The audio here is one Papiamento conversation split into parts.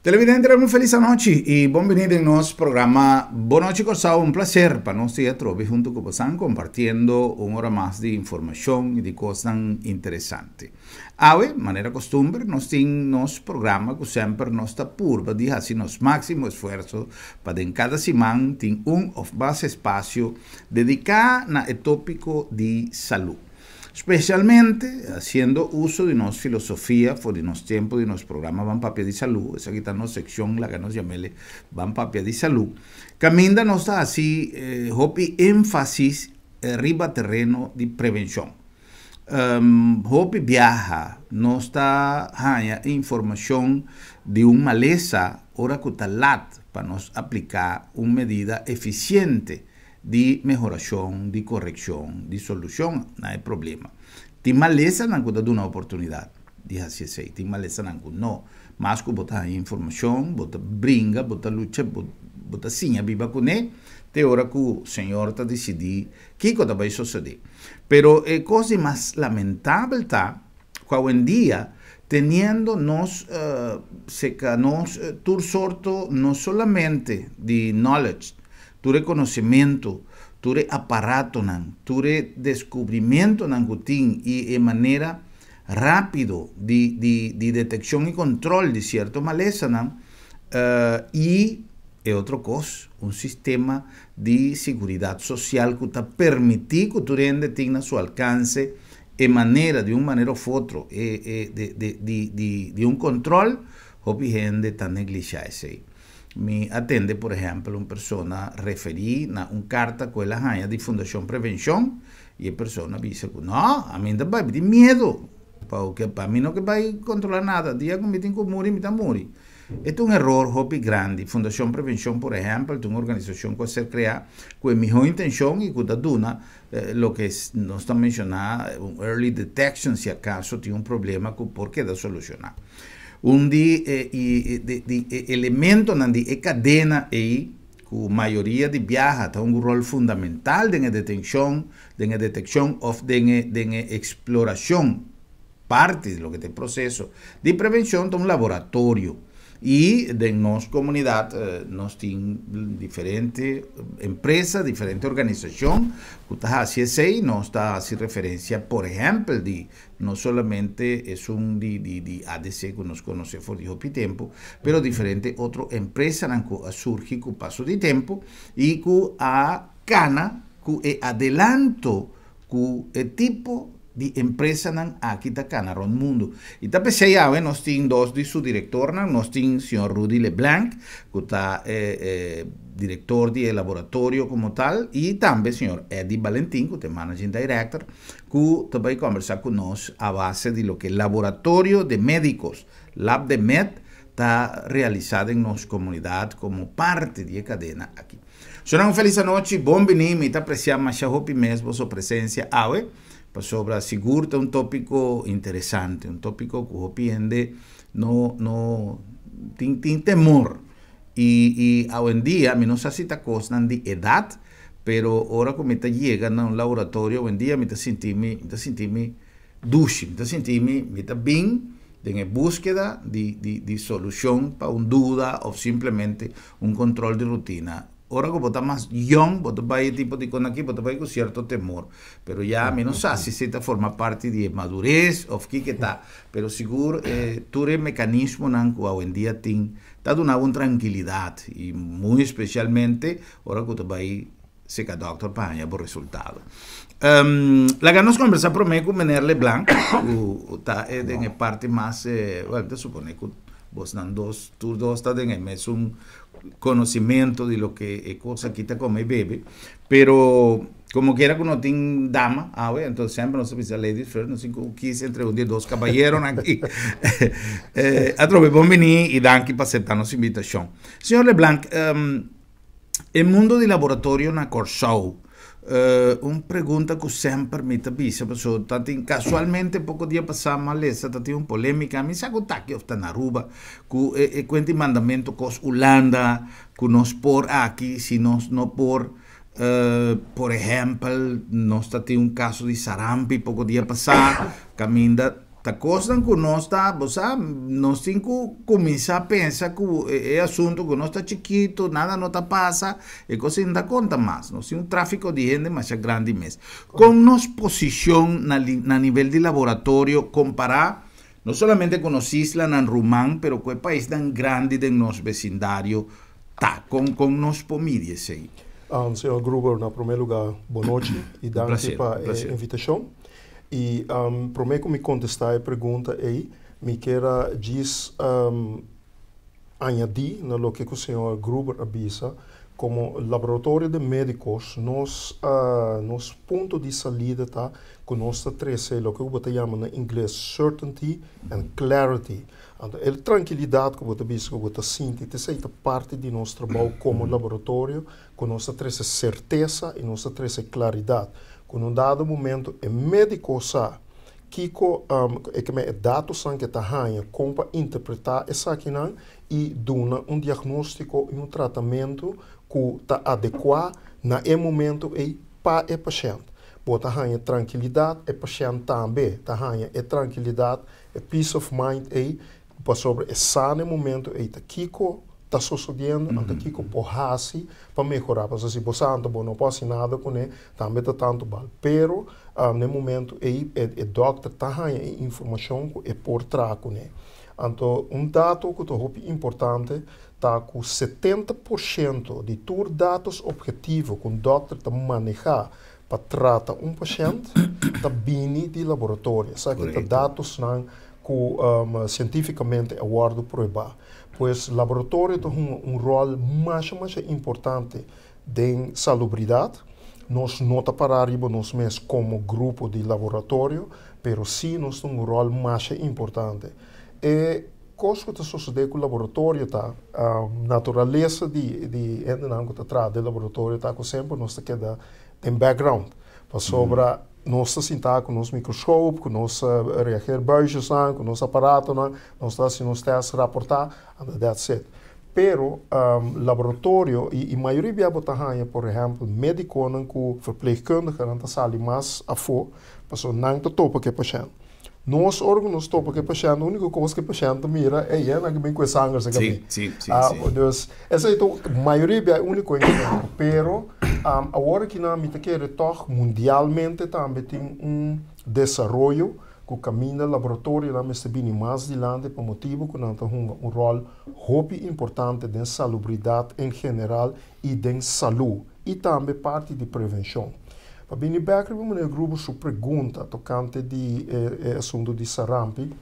Televidente, un felis anochi i bon biní den nos programa Bon Nochi Kòrsou. Un plaser pa nos ta atrobe huntu ku boso kompartiendo un ora mas di informashon i di kosnan interesante. Awe, manera kustumber, nos tin nos programa ku semper nos ta purba di hasi nos máksimo esfuerso pa den kada siman tin un òf mas espasio dediká na e tópiko di salú. Spesialmente hasiendo uso di nos filosofia for di nos tempu di nos programa Ban Papia di Salú, esaki ta nos sekshon laga nos yam'el Ban Papia di Salú, kaminda nos ta hasi hopi énfasis riba tereno di prevenshon. Hopi biaha nos ta haña informashon di un malesa ora ku ta lat pa nos apliká un medida efisiente di mehorashon, di korekshon, di solushon na e problema. Tin malesanan ku ta duna oportunidat di hasi esei, tin malesanan ku no. Mas ku bo ta haña informashon, bo ta bringa, bo ta lucha, bo bo ta siña biba kuné te ora ku Señor ta disidí kiko ta bai sosodé. Pero e kos di mas lamentabel ta ku awendia teniendo nos seka nos tur sorto no solamente di knowledge, tur e konosementu, tur e aparatonan, tur e deskubrimentunan ku tin i e manera rápido di di di detekshon i kontrol di sierto malesanan i e otro kos, un sistema di siguridat sosial ku ta permití ku tur hende tin na su alkanse e manera, di un manera òf otro, e e di di di di di un kontrol, hopi hende ta neglishá esei. Mi a tende, por ehèmpel, un persona referí na un karta ku el a haña di Fundashon Prevenshon i e persona a bisa ku no, ami no ta bai, mi tin miedu, paoke pa mi no ke bai kontrolá nada, dia ku mi tin ku muri, mi ta muri. E ta un eror hopi grandi. Fundashon Prevenshon, por ehèmpel, ta un organisashon ku a ser kreá ku e mihó intenshon i ku ta duna loke nos ta menshoná un early detection si akaso tin un problema ku por keda solushoná. Un di e di e elementonan di e kadena ei ku mayoria di biaha ta un ròl fundamental den e detenshon, den e detekshon òf den e den e eksplorashon, parti di loke ta e proseso di prevenshon ta un laboratorio. I den nos komunidat nos tin diferente empresa, diferente organisashon ku ta hasi esei. Nos ta hasi referensia por ehèmpel di no solamente esun di di di ADC ku nos konosé for di hopi tempu, pero diferente otro empresanan ku a surgi ku paso di tempu i ku a kana ku e adelanto ku e tipo di empresanan aki ta kana rònt mundu. I ta p'esei awe nos tin dos di su direktornan, nos tin señor Rudy LeBlanc, ku ta e direktor di e laboratorio komo tal, i tambe señor Eddy Balentin, ku ta e managing director, ku ta bai kòmbersá ku nos a base di loke Laboratorio de Médicos, Lab de Med, ta realisá den nos komunidat komo parti di e kadena aki. Shona un felis anochi, bon bini, mi ta aprecia masha hopi mes boso presencia awe, pasobra sigur ta un topico interesante, un topico cu hopi hende no no tin tin temor y y awendia mi no sa si ta cosnan di edad, pero ora cu mi ta yega na un laboratorio awendia mi ta sinti mi mi ta sinti mi dushi, mi ta sinti mi mi ta bin den e búskeda di di di solushon pa un duda òf simplemente un kontrol di rutina. Ora ku bo ta mas yòn, bo ta bai e tipo di kon aki, bo ta bai ku sierto temor. Pero ya mi no sa si esei ta forma parti di e madures òf kiko e ta, pero sigur e tur e mekanismonan ku awendia tin ta duna bo un trankilidat i muy espesialmente ora ku ta bai Seka dòkter pa haña bo resultado. Laga nos kombersá promé ku meneer Leblanc, ku ta e den e parti mas, bueno, mi ta suponé ku bosnan dos, tur dos ta den e mesun konosimentu di loke e kos aki ta kome i bebe. Pero komo kiera ku no tin dama awe, anto semper nos ta bisa ladies first, nos tin ku kis entre un di e dos kabayeronan aki. Atrobe bon bini i danki pa aseptá nos invitashon. Señor Leblanc, E mundo di laboratorio na Kòrsou, un pregunta ku semper mi ta bisa pasobra ta tin kasualmente poko dia pasá mi a lesa ta tin un polémika, mi sa ku ta aki òf ta na Aruba, ku e e kuenta di mandamentu kos Ulanda ku nos por aki si nos no por, por ehèmpel nos ta tin un kaso di sarampi poko dia pasá kaminda. Ta kosnan ku nos ta, bo sa, nos tin ku kuminsá pensa ku e asuntu ku nos ta chikitu, nada no ta pasa, e kos ei no ta konta mas. Nos tin un tráfiko di hende masha grandi mes. Kon nos posishon na na nivel di laboratorio kompará no solamente ku nos islanan ruman, pero ku e paisnan grandi den nos besindario ta? Kon kon nos por midi esei? Señor Gruber, na promé lugá, bon nochi i danki pa e invitashon. I promé ku mi kontestá e pregunta ei, mi kier a djis añadí na loke ku señor Gruber a bisa, komo laboratorio de médikos nos nos punto di salida ta ku nos ta trese loke ku bo ta yama na ingles certainty and clarity. Anto e trankilidat ku bo ta bisa ku bo ta sinti ta esei ta parti di nos trabou komo laboratorio ku nos ta trese sertesa i nos ta trese klaridat. Ku na un dado momento e médiko sa kiko e ke men e datosan ke ta haña kon pa interpretá esakinan i duna un diagnóstiko i un tratamentu ku ta adekuá na e momento ei pa e pashènt. Bo ta haña trankilidat, e pashènt tambe ta haña e trankilidat, e peace of mind ei Pasobra e sa na e momento ei ta kiko ta sosodiendo, anto kiko por hasi pa mehorá. Pasobra si bo sa anto bo no por hasi nada kuné, tambe ta tantu bal. Pero na e momento ei e dòkter ta haña e informashon ku e por traha kuné. Anto un dato ku ta hopi importante ta ku 70% di tur datos ophetivo ku un dòkter ta manehá pa trata un pashènt ta bini di laboratorio. Esaki ta datosnan ku sientífikamente a wòrdu pruebá. Pues laboratorio ta hunga un ròl masha masha importante den salubridat. Nos no ta pará riba nos mes komo grupo di laboratorio, pero sí nos ta hunga un ròl masha importante. E kos ku ta sosodé ku laboratorio ta, naturalesa di di hendenan ku ta traha den laboratorio ta ku semper nos ta keda den background, pasobra Nos ta sintá ku nos mikroskop, ku nos reageerbuisjesnan, ku nos aparatonan, nos ta hasi nos tèst, raportá, and that's it. Pero laboratorio i i mayoria bia bo ta haña por ehèmpel médikonan ku verpleegkundigenan ta sali mas afó pasobra nan ta topa ku e pashènt. Nos ora ku nos topa ku e pashènt úniko kos ku e pashènt ta mira ey e nan ke bin ku e sanger serka mi. Dus esei ta mayoria bia e úniko enkuentro. Pero awor aki nan mi ta kere tòg mundialmente tambe tin un desaroyo ku kaminda laboratorionan mester bini mas dilanti pa motibu ku nan ta hunga un ròl hopi importante den salubridat en general i den salú i tambe parti di prevenshon. Pa bini bèk riba meneer Gruber su pregunta tokante di e asuntu di sarampi,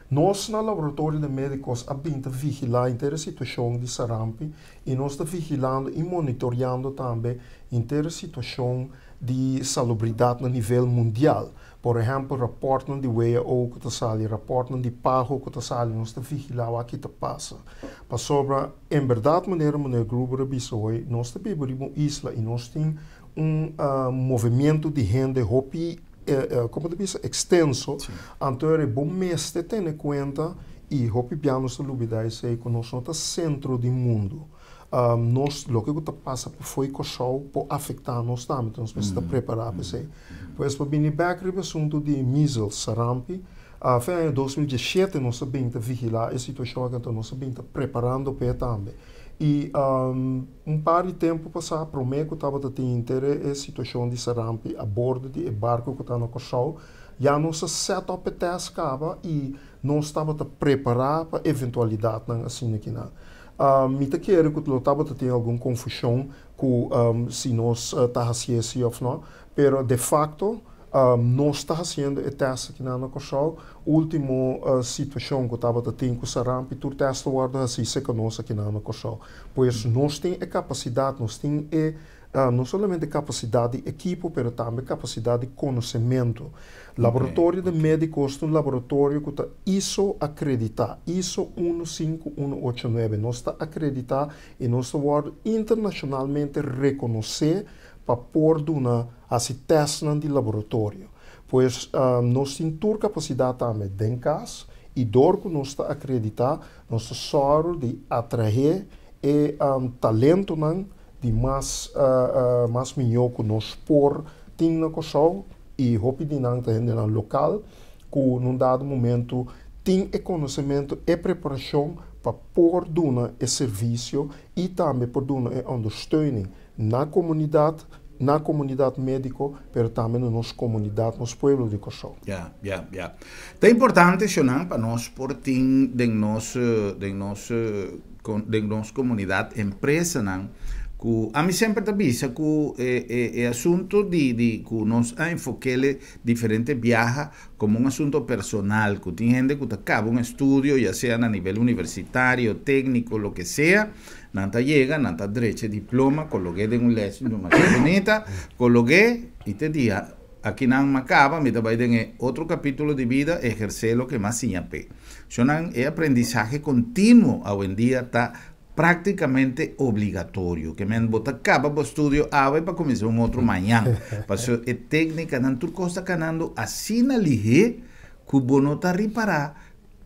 nos na Laboratorio de Médicos a bin ta vigilá henter e situashon di sarampi i nos ta vigilando i monitoriando tambe henter e situashon di salubridat na nivel mundial. Por ehèmpel rapòrtnan di WHO ku ta sali, rapòrtnan di PAHO ku ta sali, nos ta vigilá wak ki ta pasa. Pasobra en bèrdat manera meneer Gruber a bisa hoy, nos ta biba riba un isla i nos tin un movimiento di hende hopi, komo ta bisa, ekstenso. Anto e bo mester tene kuenta i hopi bia nos ta lubidá esei ku nos no ta sentro di mundu. Nos, loke ku ta pasa pafó di Kòrsou por afektá nos tambe, entonces nos mester ta prepará pa esei. Pues pa bini bèk riba e asuntu di measles, sarampi, fin aña 2017 nos a bin ta vigilá e situashon aki, anto nos a bin ta preparando p'e tambe. I un par di tempu pasá, promé ku tabata tin henter e situashon di sarampi a bordo di e barku ku ta na Kòrsou, ya nos a sèt òp e tèst kaba i nos tabata prepará pa eventualidatnan asina kinan. Mi ta kere ku lo tabata tin algun konfushon ku si nos ta hasié si òf nò, pero de fakto nos ta hasiendo e tèst akinan na Kòrsou. Último situashon ku tabata tin ku sarampi, tur tèst ta wòrdu hasí serka nos akinan na Kòrsou. Pues nos tin e kapasidat, nos tin e no solamente kapasidat di ekipo, pero tambe kapasidat di konosementu. Laboratorio di Médikos ta un laboratorio ku ta iso akreditá, iso 15189. Nos ta akreditá i nos ta wòrdu internashonalmente rekonosé pa por duna hasi tèstnan di laboratorio. Pues nos tin tur kapasidat tambe den kas i dor ku nos ta akreditá nos ta sòru di atraé e talentonan di mas mas mihó ku nos por tin na Kòrsou i hopi di nan ta hendenan lokal Ku na un dado momento tin e konosementu, e preparashon pa por duna e servisio i tambe por duna e ondersteuning na komunidat médiko, pero tambe na nos komunidat, nos pueblo di Kòrsou. Ya. Ta importante, Shonan, pa nos por tin den nos komunidat empresanan ku ami semper ta bisa ku e asuntu di ku nos a enfoká diferente biaha komo un asuntu personal, ku tin hende ku ta kaba un estudio, ya sea na nivel universitario, tékniko, loke sea, nan ta yega, nan ta drecha diploma, kolok'é den un les mas bunita, kolok'é i te dia akinan m'a kaba, mi ta bai den otro kapítulo di bida, ehersé loke m'a siña pe. Shonan, e aprendisahe kontinuo awendia ta práktikamente obligatorio. Ke men bo ta kaba bo estudio awe pa kuminsá un otro mañan. Paso e téknikanan, tur kos ta kanando asina lihé ku bo no ta ripará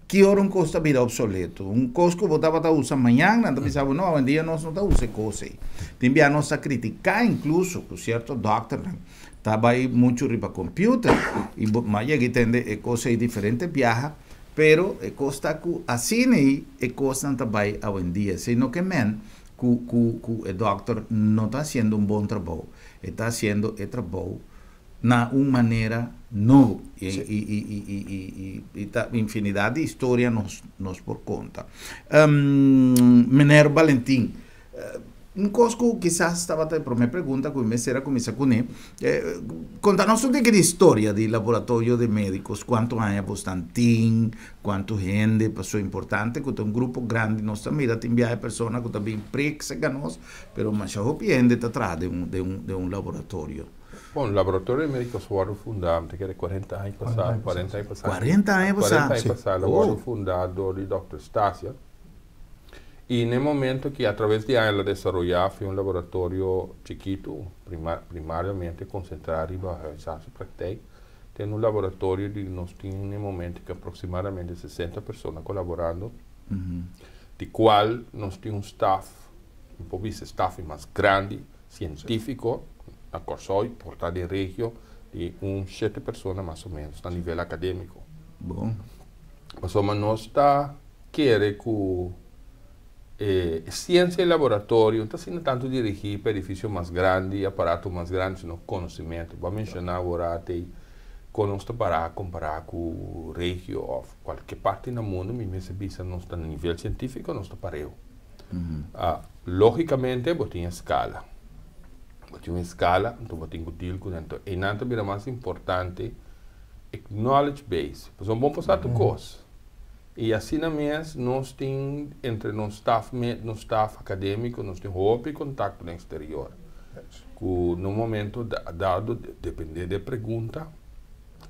ki ora un kos ta bira obsoleto. Un kos ku bo tabata usa mañan, nan ta bisa, no, awendia nos no ta usa kos ei. Tin bia nos ta kritiká inkluso ku sierto dòkternan ta bai muchu riba computer i m'a yega tende e kos ei diferente biaha, pero e kos ta ku asina e kosnan ta bai awendia. Sino ke men ku e dòkter no ta hasiendo un bon trabou. E ta hasiendo e trabou na un manera nobo. I ta infinidat di historia nos por konta. Meneer Valentin, un kos ku kisas tabata e promé pregunta ku mi a kuminsá kuné. Konta nos un tiki di historia di laboratorio di médiko, kuantu aña boso tin, kuantu hende, paso importante, ku un grupo grandi, nos ta mira tin biaha persona ku tambe prik serka nos, pero mas hopi hende ta tras di un laboratorio. Bon, laboratorio di médiko a fundá, ku 40 aña pasá, 40 aña pasá. 40 aña pasá. 40 aña pasá, oh. Fundá dor di Dr. Stasia. I na e momento ku atraves di aña el a desaroyá for di un laboratorio chikitu, primariamente konsentrá riba huisartsenpraktijk, tin un laboratorio di nos tin na e momento ku aproksimadamente 60 persona kolaborando, di kual nos tin un staff, un poko staff mas grandi, sientífiko, na Kòrsou, por ta den region, di un 7 persona mas o ménos, na nivel akadémiko. Mas nos ta kere ku siensia i laboratorio no ta sendo tantu dirigí pa edifisio mas grandi, aparato mas grandi, sino konosementu. Bo a menshoná awor ku nos ta para kompará ku region òf kualke parti na mundu, mi mester bisa nos ta na nivel sientífiko, nos ta pareu. Ah, lógikamente, bo tin eskala. Bo tin un eskala, anto bo tin ku deal ku anto e nan ta bira mas importante knowledge base. Pues un bon pasá tur kos. I asina mes, nos tin entre nos staff, nos staff akadémiko, nos tin hopi kontakto na eksterior. Ku na momento dado, dependé di pregunta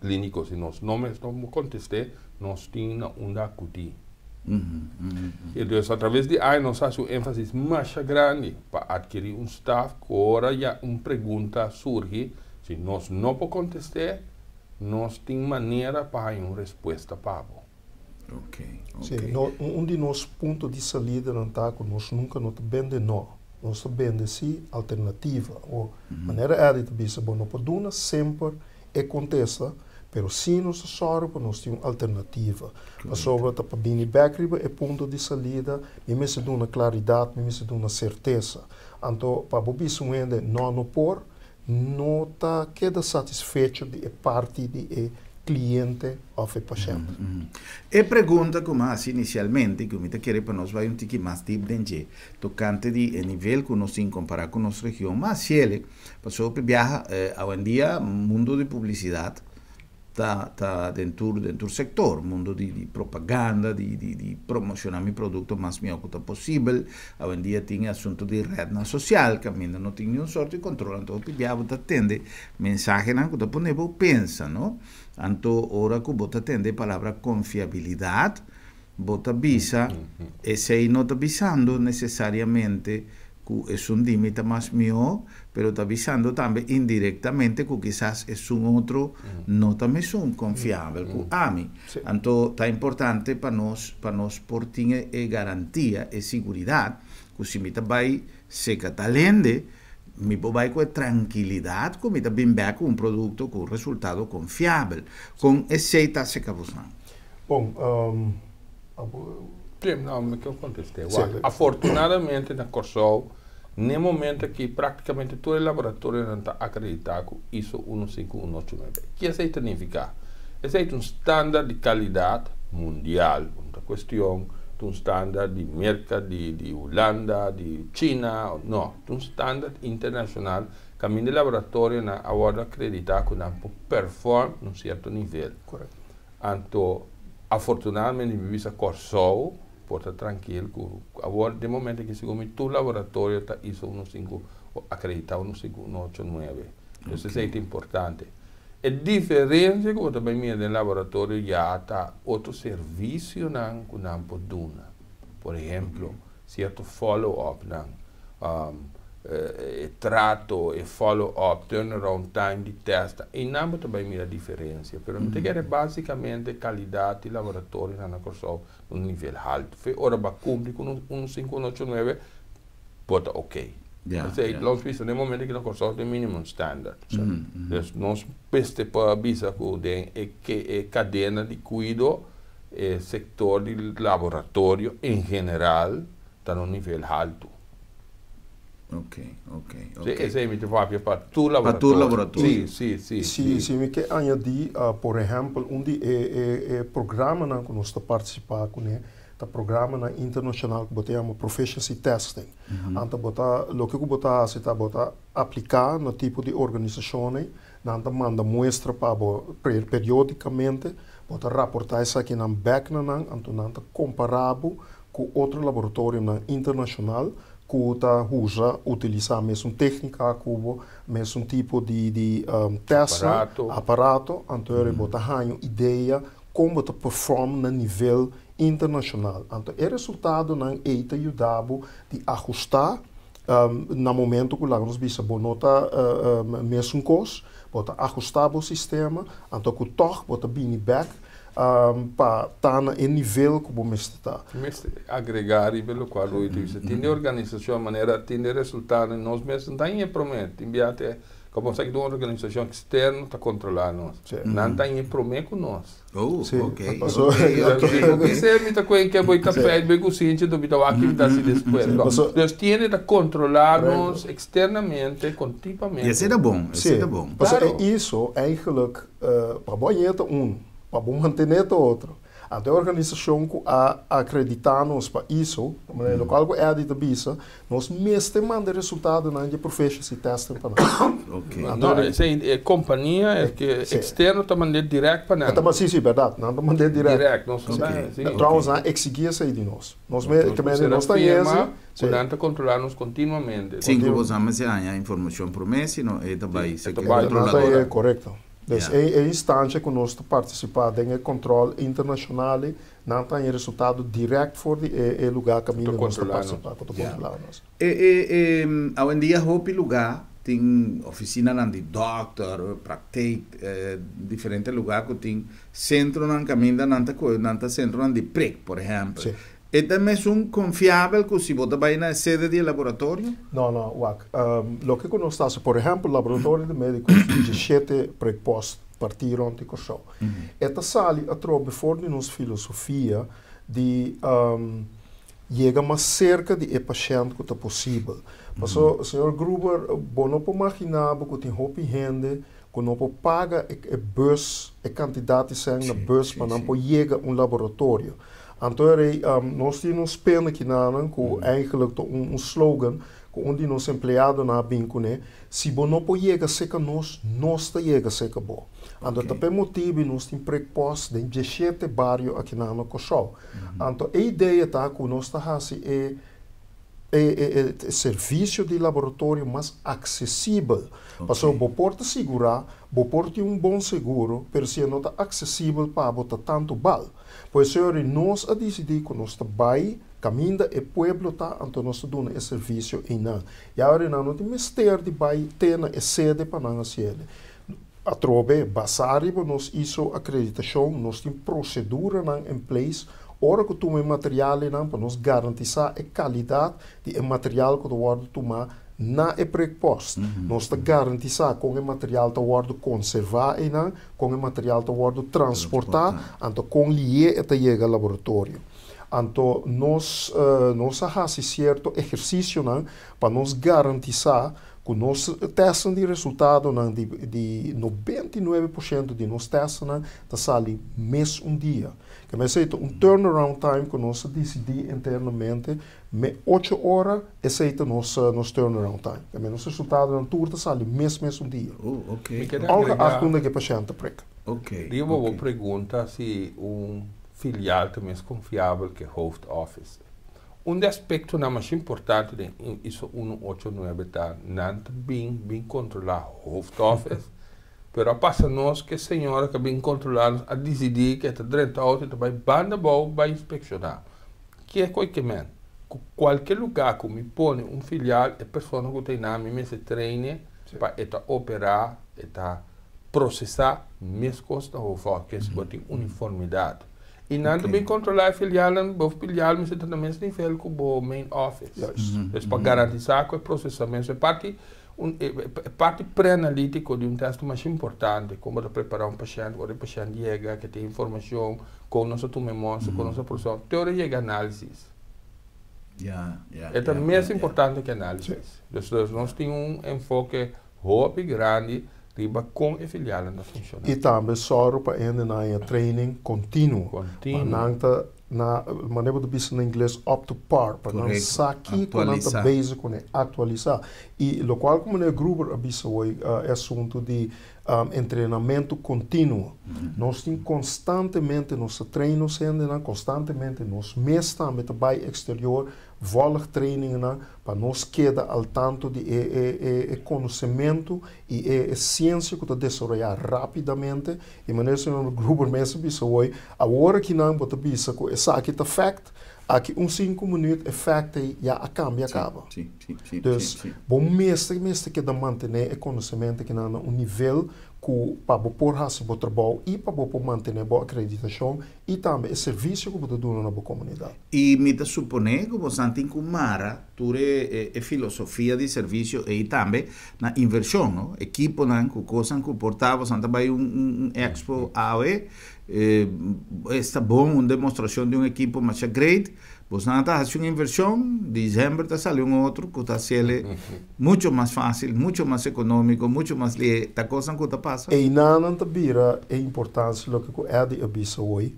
klíniko, si nos no mes no kontestá, nos tin na unda akudí. Anto, atraves di ei, nos a hasi un énfasis mas grandi pa atkirí un staff ku ora ya un pregunta surgi, si nos no por kontestá, nos tin manera pa un respuesta pa bo. Sí, no, un di nos punto di salida no ta ku nos nunka no ta bende no. Nos ta bende sí alternativa. O manera Eddie ta bisa, bo no por duna semper e kontesta, pero sí nos ta sòru pa nos tin un alternativa. Pasobra ta pa bini bèk riba e punto di salida, mi mester duna klaridat, mi mester duna sertesa. Anto, pa bo bisa un hende no, no por, no ta keda satisfecho di e parti di e kliente òf e pashènt. E pregunta ku m'a hasi inisialmente, ku mi ta kere pa nos bai un tiki mas diep den dje, tokante di e nivel ku nos tin kompará ku nos region, m'a hasié, pasobra hopi biaha, awendia mundu di publisidat ta den tur sektor, mundu di propaganda, di promoshoná mi produkto mas mihó ku ta posibel. Awendia tin asuntu di ret sosial, ku ainda no tin ningun sorto di kontrol, anto hopi biaha bo ta tende mensahenan ku ta pone bo pensa, no? Anto ora ku bo ta tende palabra konfiabilidat, bo ta bisa, esei no ta bisando nesesariamente ku esun di mi ta mas mihó, pero ta bisando tambe indirektamente ku kisas esun otro no ta mesun konfiabel ku ami. Anto ta importante pa nos por tin e garantia, e seguridat, ku si mi ta bai serka tal hende, Mi por bai ku e trankilidat ku mi ta bin bèk ku un produkto ku un resultado konfiabel. Kon esei ta aserka bosnan? Bon, abo. Sí, no, mi ke kontest'é. Wak, afortunadamente na Kòrsou, n'e momento aki praktikamente tur e laboratorionan ta akreditá ku ISO 15189. Ke esei ta nifiká? Esei ta un standard di kalidat mundial, no ta kuestion ta un standard di Merka, di di Hulanda, di China, no, ta un standard internashonal kaminda e laboratorionan a wòrdu akreditá ku nan por perform na un sierto nivel. Anto afortunadamente mi bisa Kòrsou por ta trankil ku awor den momento aki segun mi tur laboratorio ta ISO uno sinku akreditá uno sinku uno ocho nuebe. Entonces esei ta importante. E diferencia ku bo ta bai mira den laboratorio ya ta otro servicionan ku nan por duna. Por ehemplo, cierto follow upnan, e trato, e follow up, turnaround time di test, einan bo ta bai mira diferencia. Pero mi ta kere basicamente calidad di laboratorionan na Kòrsou na un nivel haltu. Fe ora bo a cumpli ku un sinku un ocho nuebe, bo ta ok. Esei nos bisa den momento ki na Kòrsou tin minimum standard. Dus nos mester por bisa ku den e e kadena di kuido e sektor di laboratorio en general ta na un nivel haltu. Ok, ok, ok. Sí, esei mi ta papia pa tur Pa tur laboratorio. laboratorio. Sí, sí, sí, Si, sí. si mi ke añadí, por ehèmpel, un di e e e programanan ku nos ta partisipá kuné Ta programanan internashonal ku bo ta yama proficiency testing. Anto bo ta, loke ku bo ta hasi ta bo ta apliká na tipo di organisashon ei, nan ta manda muestra pa bo periodikamente, bo ta raportá esakinan bèk na nan, anto nan ta kompará bo ku otro laboratorionan internashonal ku ta usa, utilisá mesun téknika ku bo, mesun tipo di di tèstnan, aparato, anto bo ta haña un idea kon bo ta perform na nivel internashonal. Anto e resultadonan ei ta yuda bo di ahustá na momento ku laga nos bisa bo no ta mesun kos, bo ta ahustá bo sistema, anto ku tòg bo ta bini bèk pa ta na e nivel ku bo mester ta. Mester agregá riba e lokual Rui ta bisa. Tin di organisashon manera tin di resultado nos mes no ta haña e promé. Tin bia te Como sa ki un organisacion externo ta controla nos. Nan ta haña prome cu nos. Oh, Sí, ok. paso- Ok, ok, ok. Dice mi ta cuen ke boy ta feit boy kusinchi do mi ta wak ki ta hasi despues. Sí, paso- Dus tiene ta controla Correcto. nos externamente continuamente. Y esei ta bon, esei Sí, ta bon. paso Claro. e ISO eigenlijk pa bo haña ta un, pa bo mantene ta otro. Anto e organisashon ku a akreditá nos pa ISO, ta manera lokual ku Eddy ta bisa, nos mester manda e resultadonan di e proficiency testing pa nan. No, esei e kompania e ke eksterno ta mand'é dirèkt pa nan. Sí, sí, bèrdat. Nan ta mand'é dirèkt. Dirèkt, nos no ta, sí. Trouwens, nan a eksigí esei di nos. Nos me, ke mende nos ta firma ku nan ta kontrolá nos kontinuamente. Sin ku boso a mester haña informashon promé, sino e ta bai E ta bai. kontroladora. Korekto. Dus e e instancia ku nos ta partisipá den e kòntròl internashonal ei, nan ta haña resultado dirèkt for di e e lugá kaminda nos ta partisipá, ku ta kontrolá nos. E e e awendia hopi lugá tin ofisinanan di dòkter, praktijk, diferente lugá ku tin sentronan kaminda nan ta kohe, nan ta sentronan di prik, por ehèmpel. E ta mesun konfiabel ku si bo ta bai na e sede di e laboratorio? No, no, wak. Loke ku nos ta hasi, por ehèmpel, laboratorio di médiko tin diesshete prekpòst partí rònt di Kòrsou. E ta sali atrobe for di nos filosofia di yega mas serka di e pashènt ku ta posibel. Paso, señor Gruber, bo no por maginá bo ku tin hopi hende ku no por paga e bus, e kantidat di sèn na bus pa nan por yega un laboratorio. Anto e rei, nos tin un spin aki nanan ku eigenlijk ta un slogan ku un di nos empleadonan a bin kuné, Si bo no por yega serka nos, nos ta yega serka bo. Anto ta p'e motibu nos tin prekpòst den dieshete bario aki nan na Kòrsou. Anto e idea ta ku nos ta hasi e e servisio di laboratorio mas aksesibel. Pasobra bo por ta sigurá, bo por tin un bon seguro, pero si e no ta aksesibel pa bo ta tantu bal. Pues señor, nos a disidí ku nos ta bai kaminda e pueblo ta, anto nos ta duna e servisio einan. I awor nan no tin mester di bai te na e sede pa nan hasi el. Atrobe, basá riba nos ISO akreditashon, nos tin proseduranan en place ora ku tuma e materialnan pa nos garantisá e kalidat di e material ku ta wòrdu tumá. Na e prikpost, nos ta garantisá kon e material ta wòrdu konservá einan, kon e material ta wòrdu transportá, anto kon lié e ta yega laboratorio. Anto nos nos a hasi sierto ehersisionan pa nos garantisá ku nos tèstnan di resultadonan di di 99% di nos tèstnan ta sali mes un dia. Ke mester ta un turnaround time ku nos a disidí internamente. Me 8 ora, esei ta nos turnaround time. Ke nos resultadonan tur ta sali mes mes un dia. Mi ke Ongeacht agregá unda ku e pashènt prik. Riba bo pregunta si un filial ta mas konfiabel ku hoofdoffice. Un aspekto mas importante di ISO 189 ta nan bin bin kontrolá hoofdoffice, pero a pasa nos ku e señora ku bin kontrolá a disidí ku ta drenta outo i bai banda bou bai inspekshoná. Ku ke men? Kualke lugá ku mi pone un filial, e persona ku tin na mi mester train pa e ta operá, e ta prosesá mes kos na hoofdoffice, ku tin uniformidat. I nan tambe kontrolá e filial, bo filial mester ta na mes nivel ku bo main office. Dus pa garantisá ku e prosesamentu, e parti pré-analítiko di un tèst mas importante, kon ta prepará un pashènt, ora e pashènt yega, ku tin informashon, kon nos tuma muestra, kon nos prosesá, te ora yega análisis. E ta mas importante ku análisis. Dus nos tin un enfoke hopi grandi riba kon e filial ta funshoná. I tambe sòru pa na training kontinuo. Kontinuo. Nan ta na manera di bisa na ingles up to par, pa nan sa kiko nan ta bezig kuné, aktualisá. I lokual ku meneer Gruber a bisa hoy, e asuntu di entrenamentu kontinuo. Nos tin konstantemente nos train nos hendenan, konstantemente nos mes tambe ta bai eksterior, volg training nan, pa nos keda al tanto di e konosementu i e siensia ku ta desaroyá rápidamente. I manera señor Gruber mes a bisa hoy, awor aki nan bo ta bisa ku esaki ta fact, aki un 5 minüt e fact ya a kambia kaba. Si, si, si, Dus, bo mester keda mantené e konosementu aki na un nivel ku pa bo por hasi bo trabou i pa bo por mantené bo akreditashon i tambe e servisio ku bo ta duna na bo komunidat. I mi ta suponé ku bo tin ku mara tur e filosofia di servisio i tambe na invershon, no? Ekiponan ku kosnan ku por ta, bo ta bai un expo AOE, ta bon un demostrashon di un ekipo mas great, bo ta hasi un invershon, desèmber ta sali un otro ku ta sele muchu mas fásil, muchu mas ekonómiko, muchu mas lihé, ta kosnan ku ta pasa. I nan ta bira e importansia loke ku Eddie a bisa hoy,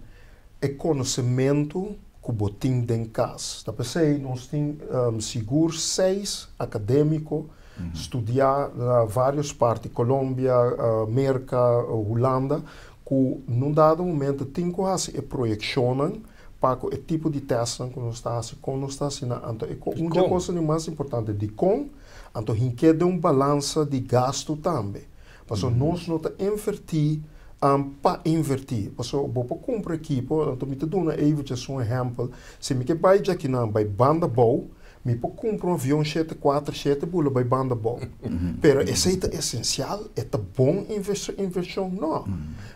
e konosementu ku bo tin den kas. Ta p'esei, nos tin sigur seis akadémiko studiá na vários parti, Colombia, Amérika, Hulanda, ku num dado momento tin ku hasi e proyekshonnan pa e tipo di tèst ku nos ta hasi, kon nos ta hasi, anto e un kos mas importante di kon, anto hink'é den un balansa di gastu tambe. Pasobra nos no ta invertí pa invertí. Pasobra bo por kumpra ekipo, anto mi ta duna eventjes un ehèmpel. Si mi ke bai djakinan bai Banda Bou, mi por kumpra un avion 747 bula bai Banda Bou. Pero esei ta esensial, e ta bon invershon? No.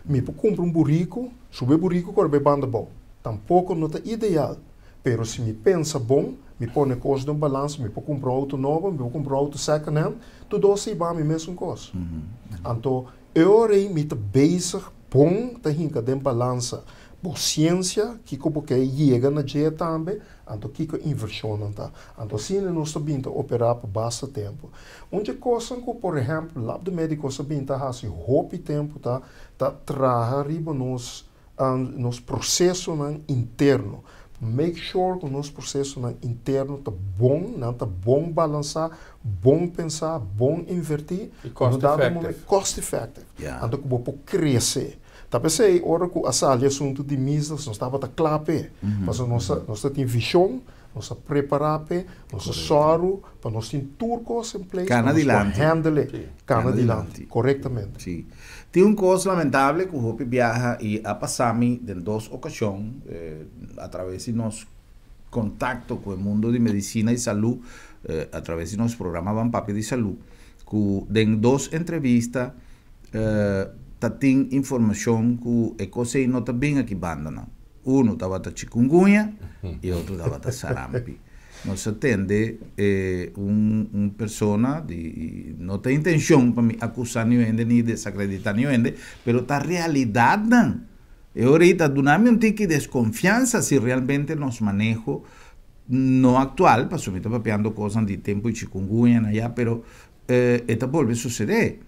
Mi por kumpra un buriku, subi buriku kore bai Banda Bou. Tampoko no ta ideal. Pero si mi pensa bon, mi pone kos den balansa, mi por kumpra un outo nobo, mi por kumpra un outo second hand, tur dos ta bai mi mesun kos. Anto, e mi ta bezig bon ta hinka den balansa. Bo siensia, kiko bo ke yega na dje tambe, anto kiko invershon ta. Anto asina nos ta bin ta operá pa basta tempu. Un kos ku, por ehèmpel, Lab de Médicos a bin ta hasi hopi tempu ta traha riba nos prosesonan interno. Make sure ku nos prosesonan interno ta bon, nan ta bon balansá, bon pensá, bon invertí. I cost effective. Cost effective. Anto ku bo por krese. Ta p'esei, ora ku a sali asuntu di measles, nos tabata kla p'e. Mas nos tin vishon, nos a prepará p'e, nos a sòru, pa nos tin tur kos in place. Kana dilanti. Handle, kana dilanti, korektamente. Si. Tin un kos lamentabel ku hopi biaha i a pasa mi den dos okashon a traves di nos kontakto ku e mundu di medisina i salú, a traves di nos programa Ban Papia di Salú, ku den dos entrevista ta tin informashon ku e kos no ta bin aki banda nan. Uno tabata chikungunya i otro tabata sarampi. Nos a tende un un persona di no ta intencion pa mi acusa niun hende ni desacredita niun hende, pero ta realidadnan. E ora ei ta duna mi un tiki desconfiansa si realmente nos maneho no actual, pasobra mi ta papiando cosnan di tempo di chikungunya na ya, pero e ta bolbe sucede.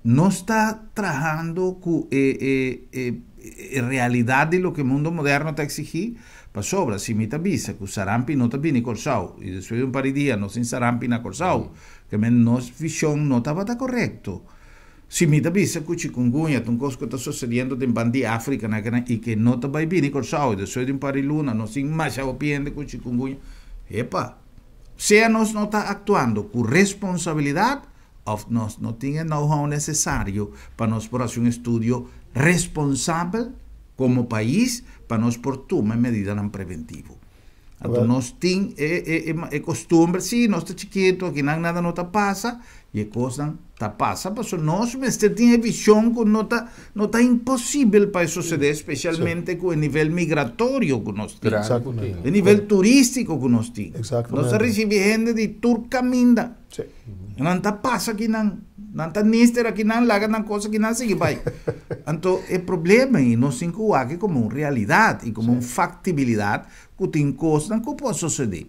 Nos ta trahando ku e e e e realidat di loke mundo moderno ta eksigí? Pasobra si mi ta bisa ku sarampi no ta bini Kòrsou i despues di un par di dia nos tin sarampi na Kòrsou, ke men nos vishon no tabata korekto. Si mi ta bisa ku chikungunya ta un kos ku ta sosediendo den ban di Afrika na kinan i ke no ta bai bini Kòrsou i despues di un par di luna nos tin masha hopi hende ku chikungunya, epa! Sea nos no ta aktuando ku responsabilidat Of nos no tin e know-how necesario pa nos por haci un estudio responsabel como pais pa nos por tuma e medidanan preventivo. Anto nos tin e e e costumber, si nos ta chikito akinan nada no ta pasa y e cosnan ta pasa pasobra nos mester tin e vision cu no ta no ta imposibel pa e sucede specialmente cu e nivel migratorio cu nos tin, e nivel turistico cu nos tin. Nos ta ricibi hende di tur caminda. Sí. Nan ta pasa aki nan, nan ta nister aki nan, laga nan kos aki nan sigui bai. Anto e problema ei nos tin ku wak komo un realidat i komo un faktibilidat ku tin kosnan ku por sosodé.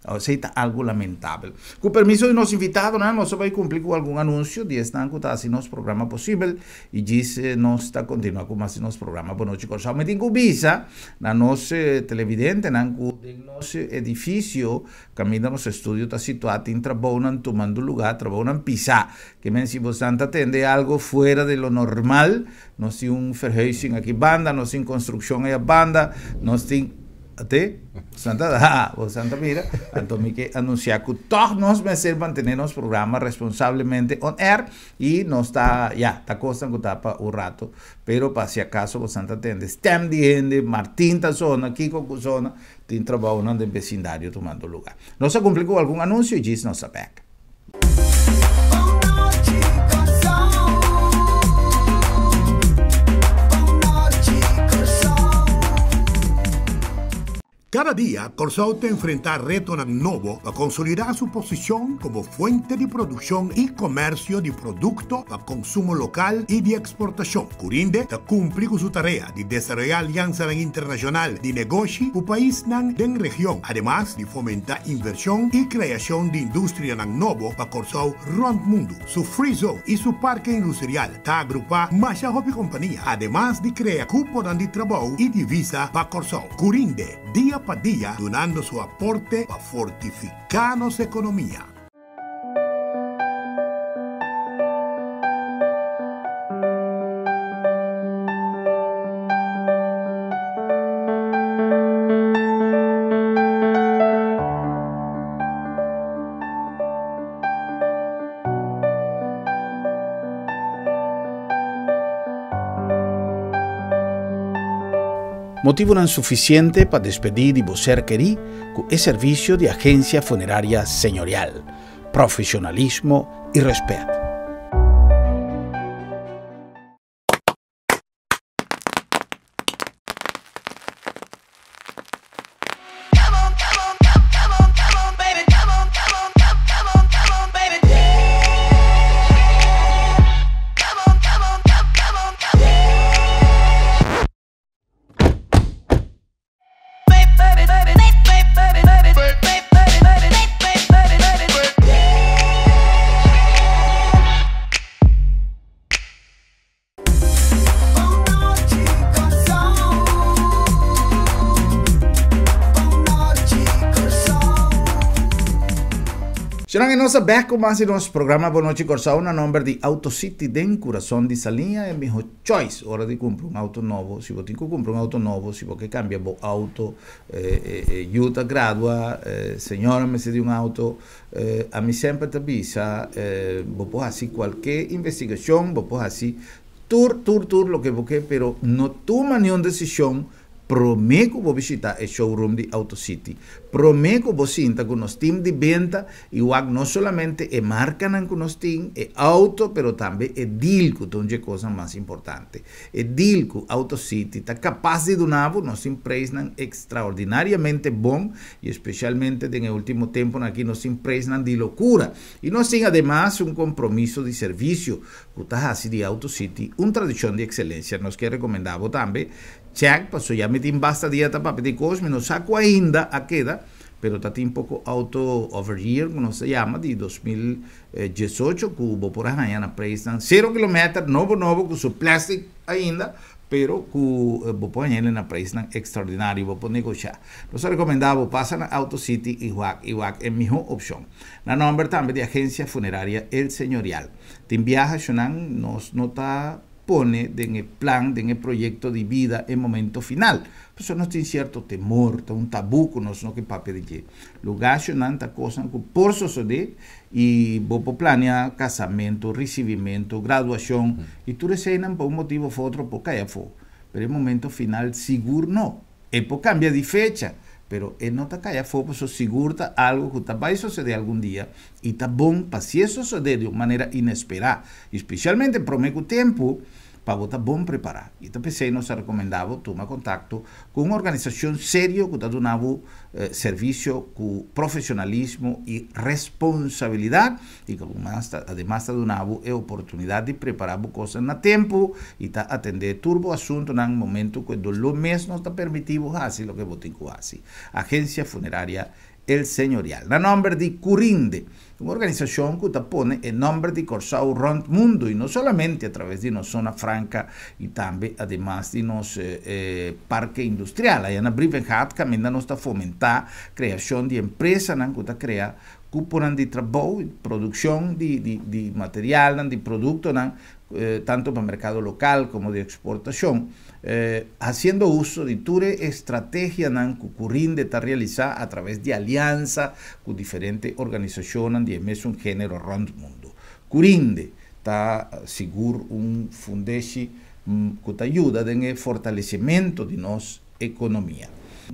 Esei ta algu lamentabel. Ku permiso di nos invitadonan nos a bai kumpli ku algun anunsio di esnan ku ta hasi nos programa posibel i djis nos ta kontinuá ku mas di nos programa Bon Nochi Kòrsou. Mi tin ku bisa na nos televidentenan ku den nos edifisio Kaminda nos estudio ta situá tin trabounan tumando lugá, trabounan pisá. Ke men si bosan ta tende algo fuera de lo normal, nos tin un verhuizing aki banda, nos tin konstrukshon aya banda, nos tin Ate? Bosan ta ha, bosan ta mira. Anto mi ke anunsiá ku tòg nos mester mantené nos programa responsablemente on air i nos ta, ya, ta kosnan ku ta pa un rato. Pero pa si akaso bosan ta tende stèm di hende, Martin ta sona, kiko ku sona, Tin trabounan den besindario tumando luga. Nos a cumpli cu algun anuncio y djis nos ta bek. Kada dia Kòrsou ta enfrentá retonan nobo pa konsolidá su posishon komo fuente di produkshon i komèrsio di produkto pa konsumo lokal i di eksportashon. Curinde ta kumpli ku su tarea di desaroyá aliansanan internashonal di negoshi ku paisnan den region, ademas di fomentá invershon i kreashon di industrianan nobo pa Kòrsou rònt mundu. Su Free Zone i su Parke Industrial ta agrupá masha hopi kompania, ademas di krea kuponan di trabou i divisa pa Kòrsou. Curinde, dia pa dia dunando su aporte pa fortifiká nos ekonomia. Motivonan sufisiente pa despedí di bo ser kerí ku e servisio di Agencia Funeraria Señorial, profesionalismo y respet. Señoran y nos a bek cu mas di nos programa Bon Nochi Corsou na nomber di Auto City den Curason di Saliña e miho choice ora di cumpra un auto nobo. Si bo tin cu cumpra un auto nobo, si bo ke cambia bo auto, e yu ta gradua, señora mester di un auto, ami semper ta bisa bo por haci cualke investigacion, bo por haci tur, tur, tur loke bo ke, pero no tuma niun decision. Promé ku bo bishitá e showroom di Auto City, promé ku bo sinta ku nos tim di benta i wak no solamente e markanan ku nos tin, e outo, pero tambe e deal ku ta un dje kosnan mas importante. E deal ku Auto City ta kapas di duna bo, nos tin preisnan ekstraordinariamente bon i espesialmente den e último tempunan aki nos tin preisnan di lokura. I nos tin ademas un kompromiso di servisio ku ta hasi di Auto City un tradishon di ekselensia. Nos ke rekomendá bo tambe Check, paso ya mi tin basta dia ta papia di kos, mi no sa ku ainda a keda, pero ta tin poko auto over year ku nos ta yama di 2018 ku bo por a haña na preisnan sero kilometer, nobo nobo ku su plastic ainda, pero ku bo por haña na preisnan ekstraordinario, bo por negoshá. Nos ta rekomendá bo pasa na Auto City i wak i wak e mihó opshon. Na nòmber tambe di Agensia Funeraria El Señorial. Tin biaha shonnan nos no ta pone den e plan, den e proyekto di bida e momento final. Pasobra nos tin sierto temor, ta un tabú ku nos no ke papia di dje. Lugashonan ta kosnan ku por sosodé i bo por plania kasamentu, risibimentu, graduashon i tur eseinan pa un motibu òf otro por kai afó. Pero e momento final sigur no. E por kambia di fecha, pero e no ta kai afó pasobra sigur ta algu ku ta bai sosodé algun dia i ta bon pa si e sosodé di un manera inesperá i spesialmente promé ku tempu, pa bo ta bon prepará. I ta p'esei nos ta rekomendá bo tuma kontakto ku un organisashon serio ku ta duna bo servisio ku profeshonalismo i responsabilidat i ku ademas ta duna bo e oportunidat di prepará bo kosnan na tempu i ta atendé tur bo asuntunan momentu ku e doló mes no ta permití bo hasi loke bo tin ku hasi. Agensia Funeraria El Señorial. Na nòmber di Curinde, un organisashon ku ta pone e nòmber di Kòrsou rònt mundu i no solamente a traves di nos Zona Franka i tambe ademas di nos Parke Industrial aya na Brievengat kaminda nos ta fomentá kreashon di empresanan ku ta krea kuponan di trabou i produkshon di di materialnan, di produktonan tantu pa merkado lokal komo di eksportashon. Hasiendo uso di tur e estrategianan ku Curinde ta realisá a traves di aliansa ku diferente organisashonnan di e mesun género rònt mundu. Curinde ta sigur un fundeshi ku ta yuda den e fortalesimentu di nos ekonomia.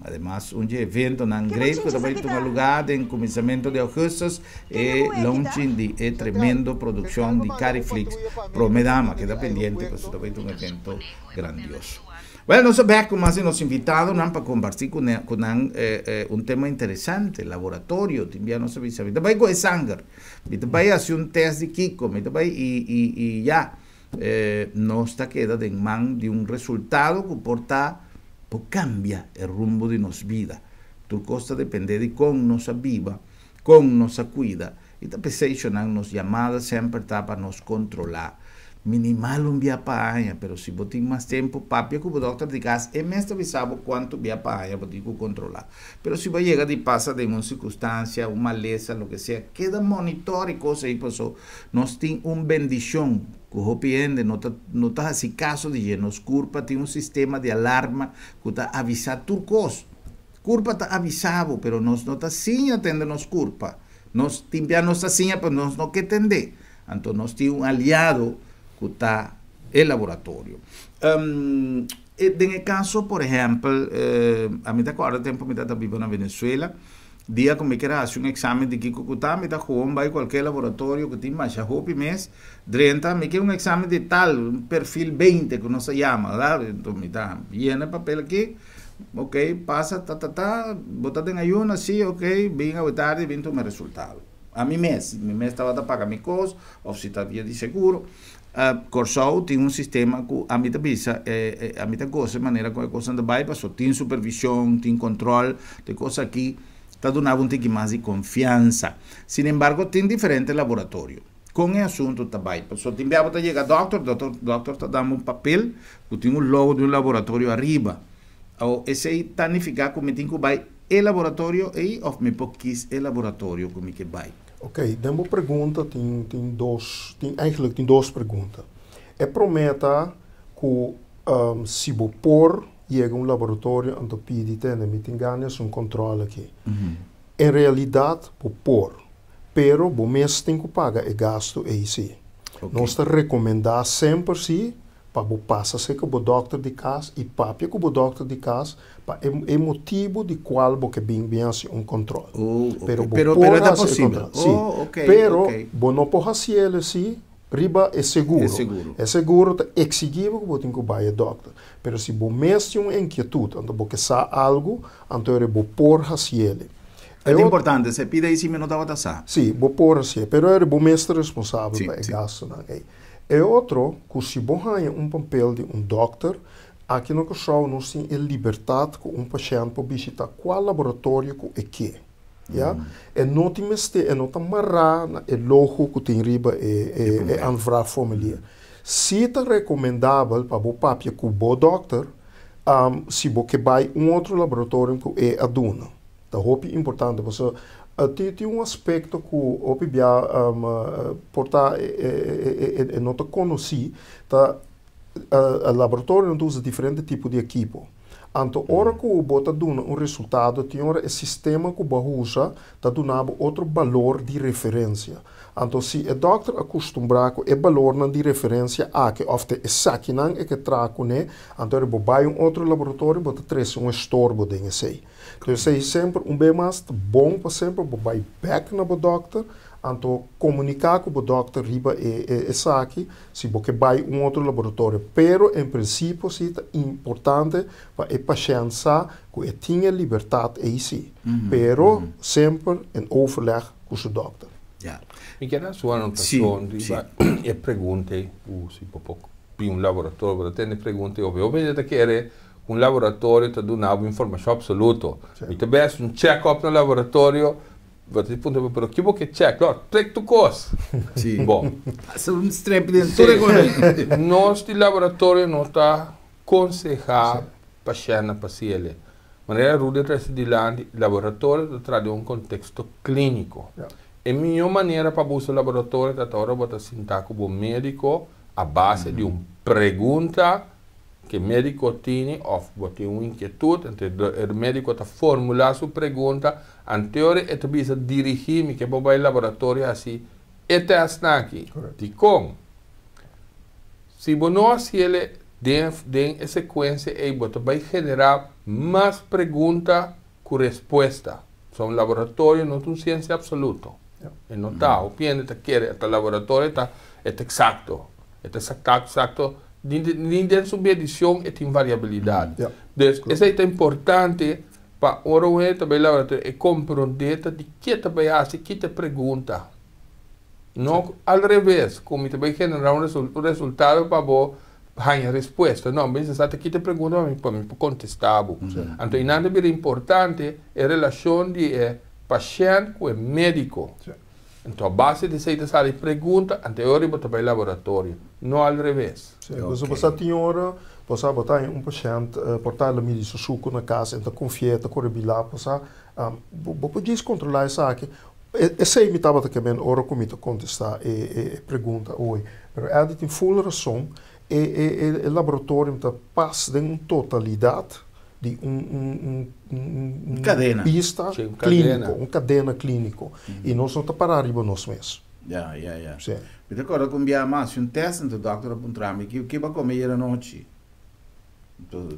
Ademas un dje eventonan great ku ta bai tuma lugá den kuminsamentu di ougùstùs e launching di e tremendo produkshon di Cariflix Prome Dama. Keda pendiente pasobra ta bai ta un evento grandioso. Wèl, nos a bèk ku mas di nos invitadonan pa kompartí ku ku nan un tema interesante, laboratorio. Tin bia nos a bisa, mi ta bai kohe sanger, mi ta bai hasi un tèst di kiko, mi ta bai i i i ya. Nos ta keda den man di un resultado ku por ta por kambia e rumbo di nos bida. Tur kos ta dependé di kon nos a biba, kon nos a kuida i ta p'esei shonnan nos yamada semper ta pa nos kontrolá. Minimal un bia pa aña, pero si bo tin mas tempu, papia ku bo dòkter di kas, e mes ta bisa bo kuantu bia pa aña bo tin ku kontrolá. Pero si bo a yega di pasa den un sirkunstansia, un malesa, loke sea, keda monitor e kos ei paso Nos tin un bendishon ku hopi hende no ta no ta hasi kaso di dje. Nos kurpa tin un sistema di alarma ku ta avisá tur kos. Kurpa ta avisá bo, pero nos no ta siña tende nos kurpa. Nos tin bia nos ta siña, pero nos no ke tendé. Anto nos tin un aliado ku ta e laboratorio. Den e kaso, por ehèmpel, ami ta kòrda tempu mi tabata biba na Venezuela, Dia ku mi kier hasi un eksamen di kiko ku ta, mi ta gewoon bai kualke laboratorio ku tin masha hopi mes drenta, mi kier un eksamen di tal, un perfil 20 ku nos ta yama, berdad? Enton mi ta yena e papel aki, ok, pasa ta ta ta, bo ta den ayuna? Si, ok, bin awe tardi bin tuma e resultado. Ami mes, mi mes tabata paga mi kos òf si ta via di seguro. Kòrsou tin un sistema ku ami ta bisa ami ta gosa e manera ku e kosnan ta bai pasobra tin supervishon, tin kòntròl, te kos aki ta duna bo un tiki mas di konfiansa. Sin embargo tin diferente laboratorio. Kon e asuntu ta bai? Pasobra tin bia bo ta yega dòkter, dòkter dòkter ta dam un papel ku tin un logo di un laboratorio ariba. Awor esei ta nifiká ku mi tin ku bai e laboratorio ei òf mi por kis e laboratorio ku mi ke bai? Ok, den bo pregunta tin tin dos, tin eigenlijk tin dos pregunta. E promé ta ku si bo por yega un laboratorio anto pidi tende mi tin gana di hasi un kòntròl aki. En realidat bo por, pero bo mes tin ku paga e gastu ei si. Nos ta rekomendá semper si. pa bo pasa serka bo dòkter di kas i papia ku bo dòkter di kas pa e e motibu di kual bo ke bin bin hasi un kòntròl. Oh, ok. Pero bo Pero, por pero ta hasi e posibel. kòntròl. Sí. Oh, ok, Pero ok. bo no por hasi el así riba e E seguro. seguro. E seguro ta eksigí bo ku bo tin ku bai e dòkter. Pero si bo mes tin un inkietut, anto bo ke sa algu, anto ora bo por hasi el. E ta importante, se pida ei si mi no tabata sa. Sí, bo por hasié, pero ora bo mes ta responsabel Sí, pa e sí. gastunan ei. E otro, ku si bo haña un papel di un dòkter, aki na Kòrsou nos tin e libertat ku un pashènt por bishitá kual laboratorio ku e ke. Ya? E no tin mester, e no ta mará na e logo ku tin riba e E e e papel. aanvraagformulier. Si ta rekomendabel pa bo papia ku bo dòkter, si bo ke bai un otro laboratorium ku e a duna. Ta hopi importante pasobra tin tin un aspekto ku hopi bia por ta e no ta konosí ta laboratorionan ta usa diferente tipo di ekipo. Anto ora ku bo ta duna un resultado tin ora e sistema ku bo a usa ta duna bo otro balor di referensia. Anto si e dòkter a kustumbrá ku e balornan di referensia aki òf ta esakinan e ke traha kuné, anto ora bo bai un otro laboratorio bo ta trese un estorbo den esei. P'esei semper un be mas ta bon pa semper bo bai bek na bo dòkter, anto komuniká ku bo dòkter riba e esaki si bo ke bai un otro laboratorio. Pero en prinsipio si ta importante pa e pashènt sa ku e tin e libertat ei si, pero semper en overleg ku su dòkter. Ya. Mi kier hasi un anotashon riba e pregunta ei ku si bo por bin un laboratorio bo ta tende pregunta ei hopi. Hopi hende ta kere Un laboratorio ta duna bo informashon apsoluto. Mi ta bes un check up na laboratorio, bo ta puntra bo, pero ki bo ke check? No, trek tur kos. Sí. Bon. Pasa un strep den tur e kos. Nos di laboratorio no ta konsehá pashèntnan pa hasi el'e. Manera Rudy a trese dilanti, laboratorio ta traha den un konteksto klíniko. E mihó manera pa bo usa laboratorio ta ta ora bo ta sintá ku bo médiko a base di un pregunta Ke médiko tini òf bo tin un inkietut, anto e médiko ta formulá su pregunta, anteor e ta bisa dirigí mi ke bo bai laboratorio hasi e tèstnan aki. Dikon? Si bo no hasi el den den e sekuensia ei bo ta bai generá mas pregunta ku respuesta. So un laboratorio no ta un siensia apsoluto. E no ta. Hopi hende ta kere ta laboratorio ta e ta eksakto. E ta eksakto eksakto. Ni den su medicion e tin variabilidad. Dus esei ta importante pa ora un hende ta bai laboratorio e comprende ta di ke ta bai haci, ki ta e pregunta. No al reves, cu mi ta bai genera un resultado pa bo haña respuesta. No, mi sa ta ki ta e pregunta pa mi pa mi por contesta bo. Anto einan ta bira importante e relacion di e pashent cu e medico. Anto a base di esei ta sali pregunta, anto e ora bo ta bai laboratorio, no al reves. Sí, pasobra bo sa tin ora, bo sa bo ta haña un pashènt por ta el a midi su suku na kas, e ta konfi'é, e ta kore bilá, bo sa, bo por djis kontrolá esaki. Esei mi tabata ke men ora ku mi ta kontestá e pregunta oe. Pero Eddy tin ful rason, e laboratorium ta pas den un totalidat di un un un un Cadena. bista Sí, un clínico, cadena. un cadena clínico. Y nos no ta para riba nos mes. Ya, ya, ya. Sí. Mi ta acorda cu un biaha mas haci un test, enton doctor a puntra mi, ki ki bo a come ayer anochi? Enton,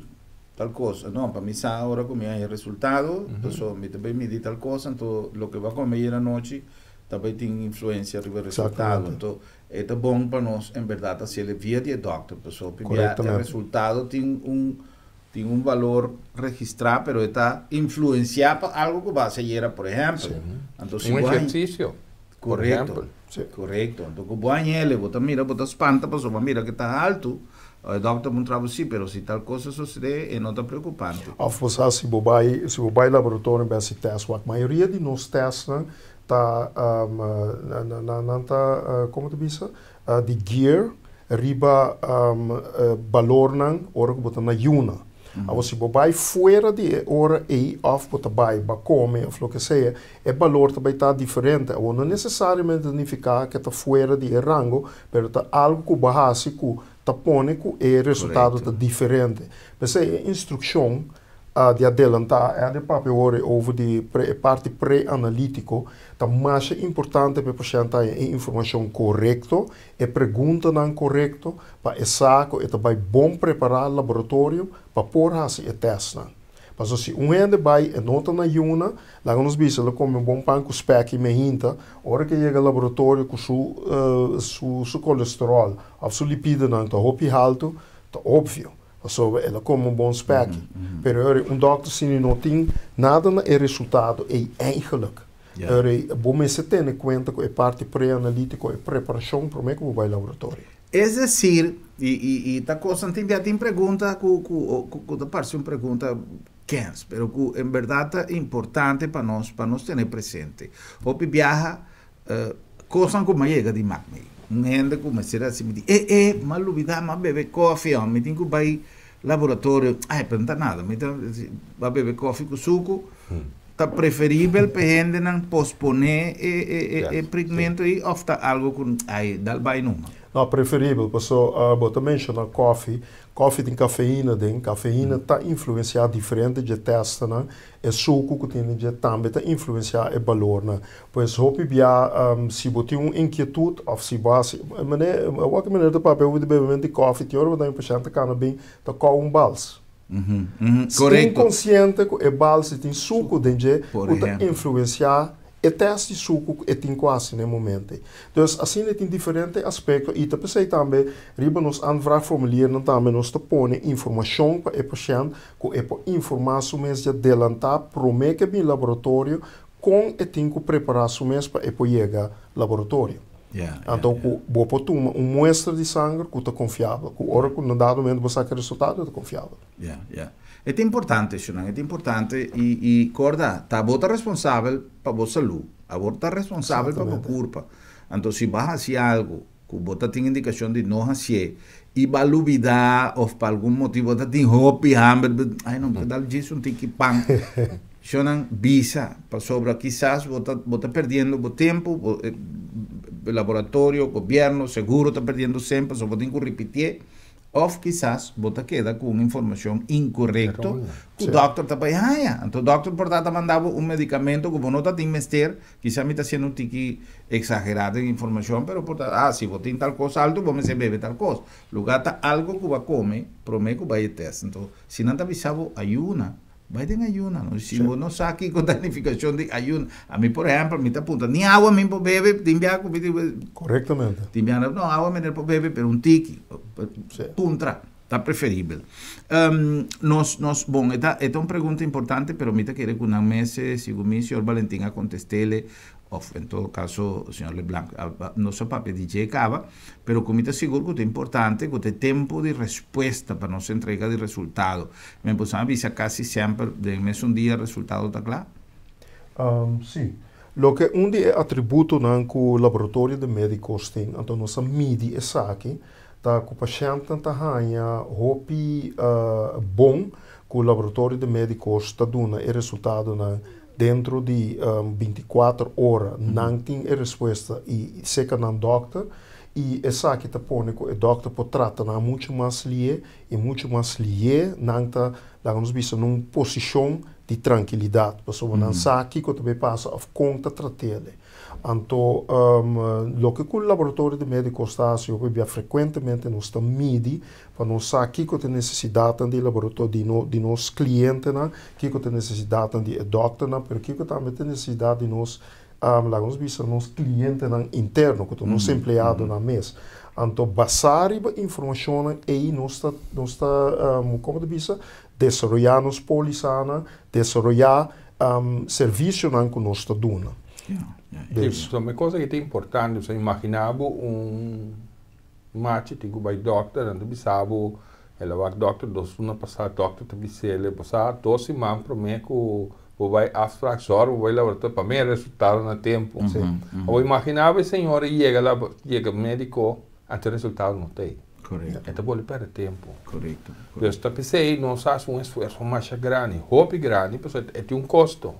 tal cosa. No, pa mi sa ora cu mi haña resultado, pasobra mi ta bay midi tal cosa, enton loke bo a come ayer anochi ta bay tin influencia riba e resultado. Exactamente. Enton, e ta bon pa nos en berdad haciele via di e doctor, pasobra p'e bia e Correctamente. resultado tin un Tin un valor registrá, pero e ta influenciá pa algo ku bo a hasi ayera, por ehèmpel. Anto si Un bo haña. ehersisio, por Korekto, ehèmpel. korekto. Anto ku bo haña ele, bo ta mira, bo ta spanta pasobra bo a mira ku e ta haltu. E dòkter a puntra bo, sí, pero si tal kos a sosodé, e no ta preokupante. Òf bo sa si bo bai, si bo bai laboratorio bai hasi tèst, wak mayoria di nos tèstnan ta, nan ta, komo ta bisa? Di gear riba balornan ora ku bo ta na yuna. Awor si bo bai fuera di e ora ei òf bo ta bai ba kome òf loke sea, e balor ta bai ta diferente. Awor no nesesariamente ta nifiká ke ta fuera di e rango, pero ta algu ku bo a hasi ku ta pone ku e resultado ta diferente. P'esei e instrukshon. Di adelantá e di papia awor over di parti pre-analítiko, ta mas importante pa e pashènt e informashon korekto, e preguntanan korekto, pa e sa ku e ta bai bon prepará laboratorio pa por hasi e testnan. Paso si un hende bai e no ta na yuna, laga nos bisa, el a kome un bon pan ku spèki mainta, ora ku e yega laboratorio ku su kolesteròl òf su lipidenan ta hopi haltu, ta obvio. Pasobra el a kome un bon spèki. Pero ora un dòkter si no tin nada na e resultado ei eigenlijk. Ora bo mester tene kuenta ku e parti pre-analítiko, e preparashon promé ku bo bai laboratorio. Es desir, i ta kos tin bia tin pregunta ku ta parse un pregunta kens, pero ku en berdat ta importante pa nos tene presente. Hopi biaha, kosnan ku m'a yega di mak mi. Un hende ku mester asina mi di, "E, m'a lubidá, m'a bebe kòfi, oh, mi tin ku bai laboratorio." "Ai, pero no ta nada, mi ta bai bebe kòfi ku suku." Ta preferibel pa hendenan posponé e prikmentu ei òf ta algu ku ai dal bai numa? No, preferibel, paso bo ta menshoná kòfi, kòfi tin kafeina den, kafeina ta influensiá diferente di testnan, e suku ku tin den tambe ta influensiá e balornan. Pues hopi bia, si bo tin un inkietut òf si bo hasi, manera, wak manera ta papia over di bebementu di kòfi, tin ora bo ta un pashènt ta kana bin ta kou un bals. Inkonsiente ku e bals tin suku den dje, Por ku ta ehèmpel. Influensiá e test di suku ku e tin ku hasi na e momento. Dus asina tin diferente aspekto i ta p'esei tambe riba nos aanvraagformuliernan tambe nos ta pone informashon pa e pashènt ku e por informá su mes di adelantá promé ku e bin laboratorio kon e tin ku prepará su mes pa e por yega laboratorio. Anto ku bo por tuma un muestra di sanger ku ta konfiabel, ku ora ku na dado momento bo saka resultado ta konfiabel. Ja. E ta importante, Shunan, e ta importante i korda, ta bo ta responsabel pa bo salú. Abo ta responsabel pa bo kurpa. Anto si bo a hasi algu ku bo ta tin indikashon di no hasié i bo a lubidá òf pa algun motibu bo ta tin hopi hamber, "Ai no, mi ta dal djis un tiki pan." Shunan, bisa, pasobra kisas bo ta perdiendo bo tempu, bo laboratorio, gobièrnu, seguro ta perdiendo semper, so bo tin ku ripitié, òf kisas bo ta keda ku un informashon inkorekto ku dòkter ta bai haña. Anto dòkter por ta manda bo un medikamento ku bo no ta tin mester, kisas mi ta hasiendo un tiki eksagerá den informashon, pero por ta, "Ah, si bo tin tal kos altu, bo mester bebe tal kos." Lugá ta algu ku bo a kome promé ku bai e test. Anto, si nan ta bisa bo ayuna, bai den ayuna, no? Si bo no sa kiko ta nifikashon di ayuna. Ami, por ehèmpel, mi ta punta, ni awa mi por bebe, tin bia ku mi Korektamente. Tin bia, no, awa mi no por bebe, pero un tiki. Puntra, ta preferibel. Nos, bon, e ta un pregunta importante, pero mi ta kere ku nan mes, segun mi, señor Valentin a kontest'é, òf en todo kaso, señor Leblanc, nos a papia di dje kaba, pero ku mi ta sigur ku ta importante, ku ta tempu di respuesta pa nos entrega di resultado. Mi por bisa kasi semper, den mesun dia resultado ta kla? Si. Loke un di e atributonan ku laboratorio di médiko tin, anto nos a midi esaki, ta ku pashèntnan ta haña hopi bon ku laboratorio di médiko ta duna e resultadonan dentro di 24 ora, nan tin e respuesta i serka nan dòkter i esaki ta pone ku e dòkter por trata nan muchu mas lihé i muchu mas lihé nan ta, laga nos bisa, den un posishon di trankilidat, pasobra nan sa kiko ta bai pasa òf kon ta trat'é. Anto, loke ku laboratorio di médiko ta hasi hopi frekuentemente, nos ta midi pa nos sa kiko ta nesesidatnan di laboratorio di nos klientenan, kiko ta nesesidatnan di e dòkternan, pero kiko tambe ta nesesidat di nos, laga nos bisa, nos klientenan interno, ku ta nos empleadonan mes. Anto, basá riba informashon ei nos ta, kon ta bisa, desaroyá nos pólisanan, desaroyá servisionan ku nos ta duna. Dus. So, un kos ku ta importante, bo imaginá bo un machi tin ku bai dòkter, anto bisa bo, el a wak dòkter 2 luna pasá, dòkter ta bis'é, "Bo sa, 2 siman promé ku bo bai afspraak, sòru bo bai laboratorio pa mi resultado na tempu." Bo imaginá bo e señora yega la, yega médiko, anto resultado no tin. E ta bolbe pèrdè tempu. Dus ta p'esei nos a hasi un esfuerso mas grandi, hopi grandi, pasobra e tin un kosto.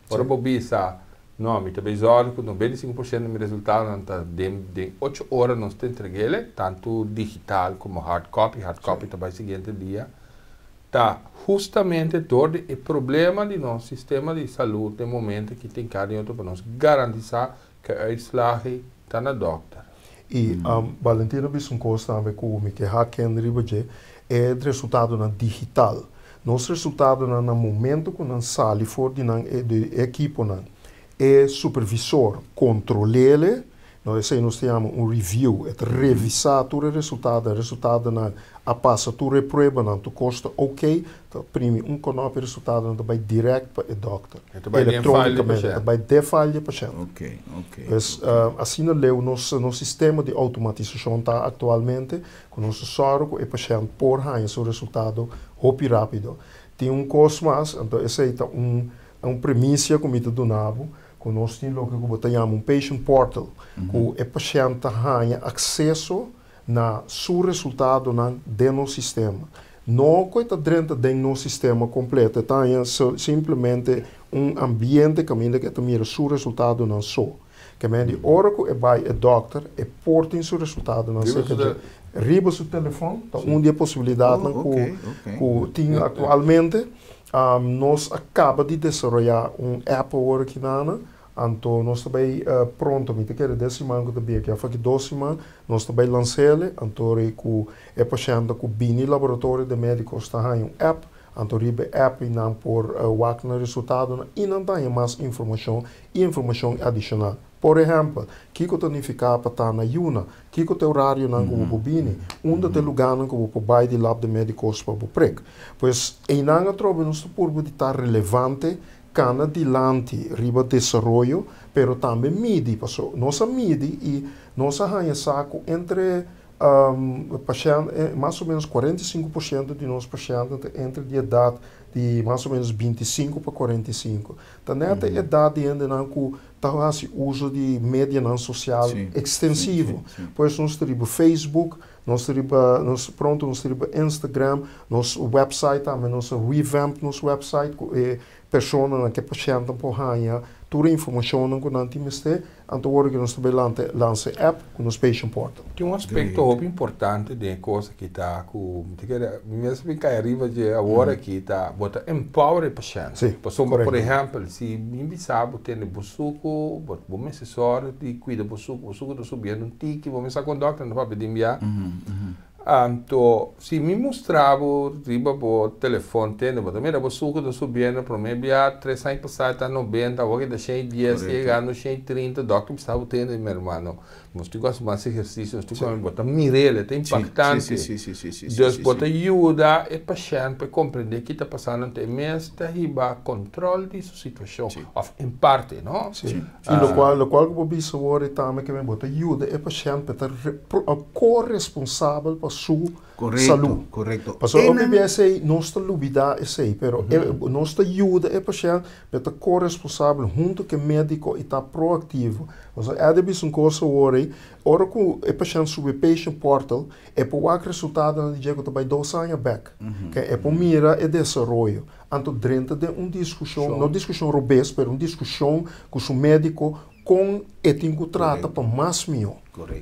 Ora bo bisa, "No, mi ta bai sòru ku 95% di mi resultadonan ta den 8 ora nos ta entreg'é," tantu digital komo hard copy, hard copy ta bai siguiente dia. Ta hustamente dor di e problema di nos sistema di salú den momento ku tin kada otro pa nos garantisá ku e uitslag ta na dòkter. I Valentino bisa un kos tambe ku mi ke haken riba dje, e resultadonan digital. Nos resultadonan na momento ku nan sali for di nan di ekiponan, e supervisor kontrol'é, no, esei nos ta yama un review, e ta revisá tur e resultado, e resultadonan a pasa tur e pruebanan, tur kos ta ok, ta primi un knòp, e resultadonan ta bai dirèkt pa e dòkter. E ta bai den file di Elektrónikamente, pashènt. Ta bai den file di pashènt. Pues asina leu nos sistema di outomatisashon ta aktualmente, ku nos ta sòru ku e pashènt por haña su resultado hopi rápido. Tin un kos mas, anto esei ta un premisia ku mi ta duna bo, ku nos tin loke ku bo ta yama un patient portal, ku e pashènt ta haña akseso na su resultadonan den nos sistema. No ku e ta drenta den nos sistema kompleto, e ta haña simplemente un ambiente kaminda ku e ta mira su resultadonan so. Ke men di ora ku e bai e dòkter, e por tin su resultadonan Riba serka su dje. Riba su telefòn, ta un di e posibilidatnan ku tin aktualmente. Nos a kaba di desaroyá un app awor aki nana, anto nos ta bai pronto, mi ta kere den siman ku ta bin aki, òf aki 2 siman, nos ta bai lans'é, anto rei ku e pashènt ku bini laboratorio di médikos ta haña un app, anto riba e app nan por wak nan resultadonan i nan ta haña mas informashon i informashon adishonal. Por ehèmpel, kiko ta nifiká pa ta na yuna, kiko ta orarionan ku bo por bini, unda ta e lugánan ku bo por bai di lab di médikos pa bo prek. Pues einan atrobe nos ta purba di ta relevante, kana dilanti riba desaroyo, pero tambe midi, paso nos a midi i nos a haña sa ku entre pashènt, mas o ménos 45% di nos pashèntnan ta entre di edat di mas o ménos 25 pa 45. Ta nèt e edat di hendenan ku ta hasi uso di medianan sosial ekstensivo. Pues nos ta riba Facebook, nos ta riba, nos pronto nos ta riba Instagram, nos website tambe, nos a revamp nos website ku e personanan ku e pashèntnan por haña tur e informashonnan ku nan tin mester, anto ora ku nos ta bai lansa e app ku nos patient portal. Tin un aspekto hopi importante den e kos aki ta ku mi ta kere mi mes bin kai ariba dje awor aki ta bo ta empower e pashènt. Pasobra por ehèmpel si mi bisa bo tene bo suku bo bo mester sòru di kuida bo suku, bo suku ta subiendo un tiki, bo mester sa kon dòkter no ta papia di bia. Anto, si mi mustra bo riba bo telefon, tende, bo ta mira bo suku ta subiendo, prome bia 3 aña pasá e ta 90, awor ke ta 110, yegando 130, dòkter bisa bo, tende, mi hermano, nos tin ku hasi mas ehersisio, nos tin ku bo ta mir'el, e ta impaktante. Dus bo ta yuda e pashènt pa e komprendé ki ta pasando, anto e mes ta hiba kòntròl di su situashon, òf en parte, no? Sí. I lokual ku bo bisa awor e tambe ke bo ta yuda e pashènt pa e ta ko-responsabel pa su salú. Pasobra hopi bia esei nos ta lubidá esei, pero nos ta yuda e pashènt pa e ta ko-responsabel huntu ku e médiko i ta proaktivo. Pasobra e bisa un kos awor ei, ora ku e pashènt subi e patient portal, e por wak resultadonan di dje ku ta bai 2 aña bèk. Ke e por mira e desaroyo. Anto drenta den un diskushon, no diskushon robes, pero un diskushon ku su médiko kon e tin ku trata pa mas mihó.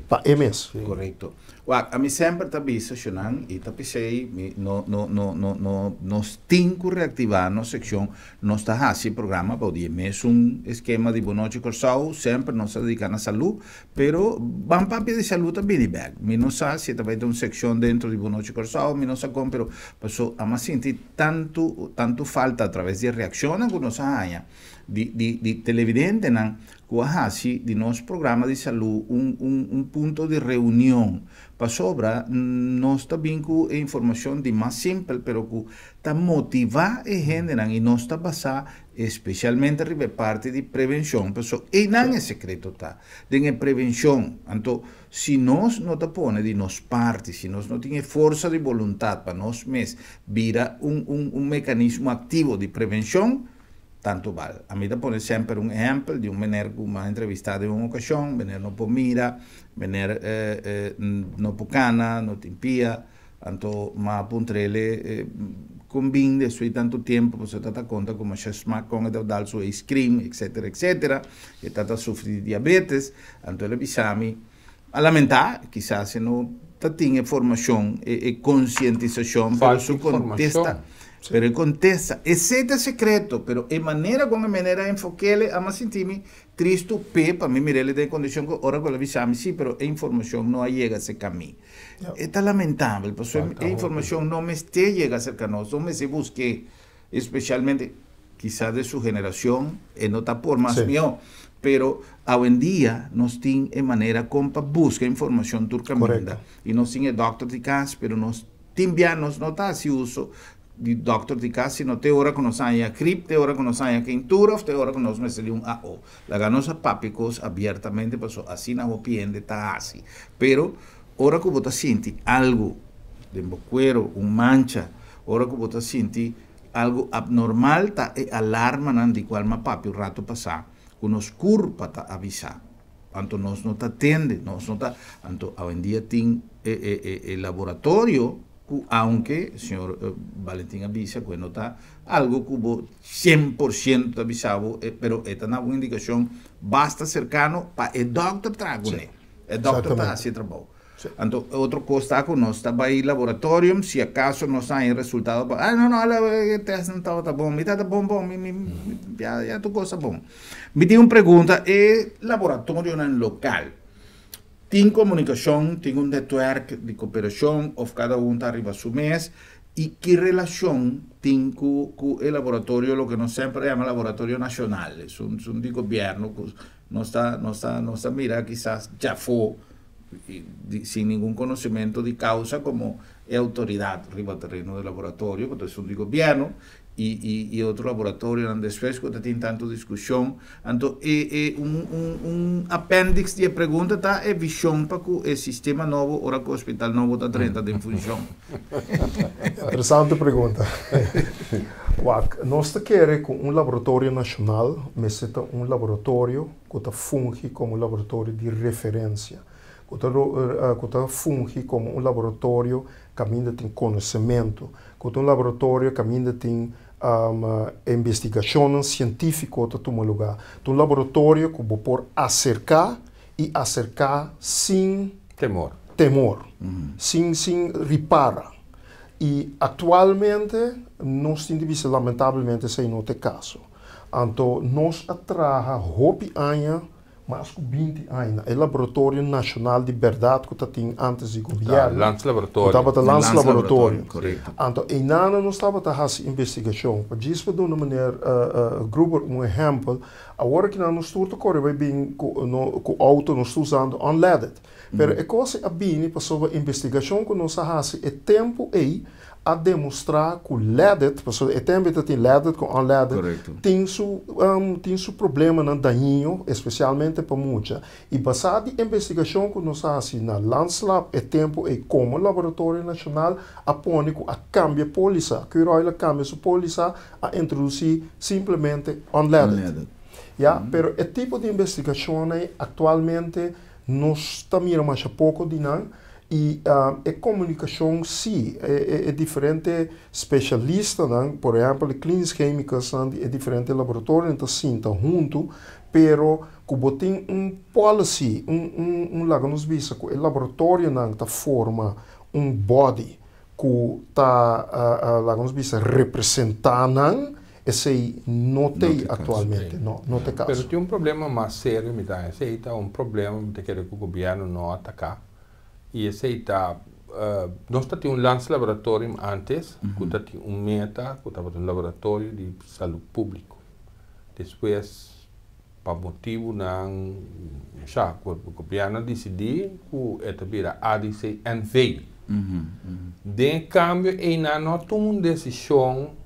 Pa e mes. Korekto. Wak, ami semper ta bisa, Shonan, i ta p'esei, mi no, no, no, no, no, nos tin ku reaktivá nos sekshon, nos ta hasi programa bou di e mesun eskema di Bon Nochi Kòrsou, semper nos ta dediká na salú, pero ban papia di salú ta bini bèk. Mi no sa si e ta bai ta un sekshon dentro di Bon Nochi Kòrsou, mi no sa kon, pero paso a sinti tantu, tantu falta atraves di e reakshonnan ku nos a haña di televidentenan ku a hasi di nos programa di salú un punto di reunion. Pasobra nos ta bin ku e informashon di mas simpel, pero ku ta motivá e hendenan i nos ta basá espesialmente riba e parti di prevenshon. Pasobra einan e sekreto ta, den e prevenshon. Anto, si nos no ta pone di nos parti, si nos no tin e forsa di boluntat pa nos mes bira un mekanismo aktivo di prevenshon, tantu bal. Ami ta pone semper un ehèmpel di un meneer ku mi a entrevistá den un okashon, meneer no por mira, meneer no por kana, no tin pia, anto m'a puntr'el kon bin despues di tantu tempu, pasobra e ta ta konta ku masha smak kon e ta dal su ice cream, etcetera, etcetera, e ta ta sufri di diabetes, anto el a bisa mi, a lamentá, kisas e no ta tin e formashon, e konsientisashon, pero su kontesta. Pero e kontesta, esei ta sekreto, pero e manera kon e manera a enfok'é, ami a sinti mi tristu p'e, pa mi mir'é den kondishon ku ora ku el a bisa mi sí, pero e informashon no a yega serka mi. E ta lamentabel, pasobra e informashon no mester yega serka nos, nos mester busk'é, espesialmente kisas de su generashon, e no ta por mas mihó, pero awendia nos tin e manera kon pa buska informashon tur kaminda, i nos tin e dòkter di kas, pero nos Tin bia nos no ta hasi uso di dòkter di kas sino te ora ku nos haña grip, te ora ku nos haña keintura òf te ora ku nos mester di un AO. Laga nos a papia kos abiertamente pasobra asina hopi hende ta hasi. Pero ora ku bo ta sinti algu den bo kuero, un mancha, ora ku bo ta sinti algu abnormal ta e alarmanan di kual mi a papia un ratu pasá ku nos kurpa ta avisá. Anto nos no ta tende, nos no ta, anto awendia tin e e e e laboratorio ku aunke señor Valentin a bisa ku e no ta algo ku bo 100% ta bisa bo, pero e ta na un indikashon basta serkano pa e dòkter traha kuné. E dòkter ta hasi e trabou. Anto e otro kos ta ku nos ta bai laboratorium si akaso nos haña e resultado pa ah no no e tèst no tabata bon mi tabata bon bon mi mi ya ya tur kos ta bon. Mi tin un pregunta e laboratorionan lokal tin komunikashon tin un netwerk di koperashon òf kada un ta riba su mes i ki relashon tin ku ku e laboratorio loke nos semper a yama laboratorio nashonal esun esun di gobièrnu ku nos ta nos ta nos ta mira kisas djafó sin ningun conocimento di causa como e autoridad riba tereno di laboratorio cu ta esun di gobierno y y y otro laboratorionan despues cu ta tin tanto discusion anto e e un un un appendix di e pregunta ta e vision pa cu e sistema nobo ora cu hospital nobo ta drenta den funcion. Interesante pregunta. Wak, nos ta kere cu un laboratorio nacional mester ta un laboratorio ku ta fungi komo un laboratorio di referensia, ku ta ku ta fungi komo un laboratorio kaminda tin konosementu, ku ta un laboratorio kaminda tin investigashonnan sientífiko ta tuma lugá. Ta un laboratorio ku bo por aserká i aserká sin Temor. temor, sin sin ripara. I aktualmente nos tin di bisa lamentablemente esei no ta e kaso. Anto nos a traha hopi aña, mas ku 20 aña, na e laboratorio nashonal di bèrdat ku ta tin ántes di gobièrnu. Landslaboratorio. Ku tabata Landslaboratorio. Korekto. Anto einan nos tabata hasi investigashon. Pa djis pa duna meneer Gruber un ehèmpel, awor aki nan nos tur ta kore bai bin ku no ku outo nos ta usando unleaded. Pero e kos ei a bini pasobra investigashon ku nos a hasi e tempu ei a demostrá ku leaded, pasobra e tempu ei ta tin leaded ku unleaded, tin su tin su problemanan dañino, espesialmente pa mucha. I basá di investigashon ku nos a hasi na Landslab e tempu ei komo Laboratorio Nashonal a pone ku a kambia pólisa, Curoil a kambia su pólisa, a introdusí simplemente unleaded. Ya, pero e tipo di investigashon ei aktualmente Nos ta mira masha poko di nan i e komunikashon si, e diferente spesialistanan, por ehèmpel e klinisch chemicusnan di e diferente laboratorionan ta sinta huntu, pero ku bo tin un policy, un un un laga nos bisa ku e laboratorionan ta forma un body ku ta laga nos bisa representá nan, esei no t'ei aktualmente, no, no t'e kaso. Pero tin un problema mas serio mi ta haña, esei ta un problema mi ta kere ku gobièrnu no ataká i esei ta nos ta tin un landslaboratorium antes ku ta tin un meta ku tabata un laboratorio di salud públiko, despues Pa motibunan sha ku gobièrnu a disidí ku e ta bira ADC NV. Den e kambio ei nan no a tuma un desishon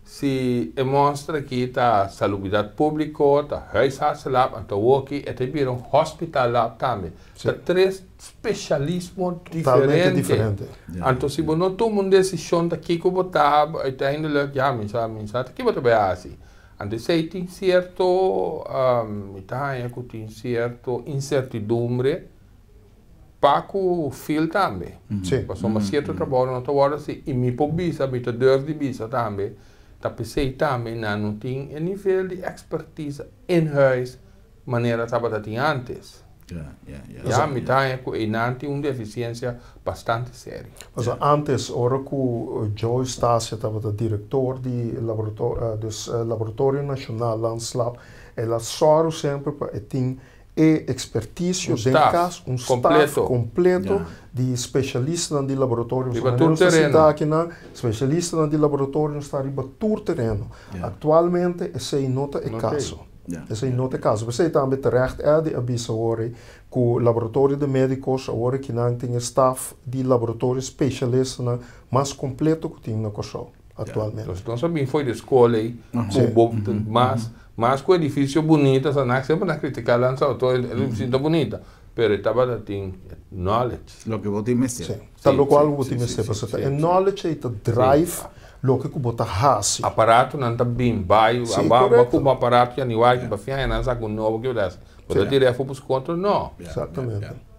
si e mòster aki ta salubridat públiko, ta huisartsenlab, anto awoki e ta bira un hospitallab tambe. Ta tres spesialismo diferente. Anto si bo no tuma un desishon ta kiko bo ta, uiteindelijk ya mi sa mi sa ta ki bo ta bai hasi. Anto esei tin sierto, mi ta haña ku tin sierto insertidumbre pa ku fil tambe. Pasobra sierto trabou no ta wòrdu hasi i mi por bisa, mi ta durf di bisa tambe, ta p'esei tambe nan no tin e nivel di ekspertisa in huis manera tabata tin ántes. Ya mi ta haña ku einan tin un defisiensia bastante serio. Pasobra antes ora ku Joe Stasia tabata direktor di dus Laboratorio Nashonal Landslab, el a sòru semper pa e tin e ekspertisio den kas, un staf kompleto di spesialistanan di laboratorio. Riba tur tereno. Akinan, spesialistanan di laboratorio sta riba tur tereno. Aktualmente esei no ta e kaso. Esei no ta e kaso. P'esei tambe terecht Eddy a bisa awor ei ku laboratorio di médikos awor akinan tin e staf di laboratorio spesialistanan mas kompleto ku tin na Kòrsou aktualmente. Nos nos a bin fo'i di skol ei ku bo mas mas ku edifisio bunita sa nan semper nan kritika Lanza Auto e edifisio ta bunita pero e tabata tin knowledge. Loke bo tin mester. Si, ta lokual ku bo tin mester pasobra ta e knowledge ei ta drive loke ku bo ta hasi. Aparatonan ta bin bai Si, a ba korekto. kuma aparato ya ni wak pa fin aña nan saka un nobo ke bo ta hasi. Bo ta tira afo busca otro? No. Exactamente.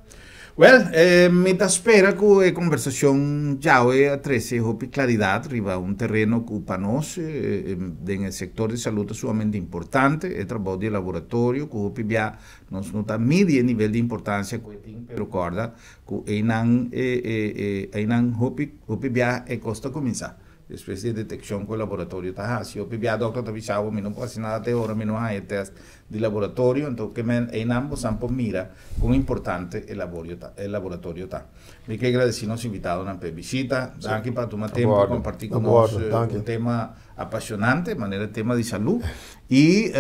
Well, mi ta spera ku e konversashon djawe a trese hopi klaridat riba un tereno ku pa nos den e sektor di salud ta sumamente importante, e trabou di e laboratorio ku hopi bia nos no ta midi e nivel di importansia ku e tin, pero kòrda ku einan einan hopi hopi bia e kos ta kuminsá. Despues di e detekshon ku e laboratorio ta hasi, hopi bia dòkter ta bisa bo mi no por hasi nada te ora mi no haña e tèst di laboratorio, anto ke men einan bosan por mira kon importante e laborio ta, e laboratorio ta. Mi ke gradesí nos invitadonan pa e bishita. Danki pa tuma tempu kompartí ku nos un tema apashonante manera e tema di salú i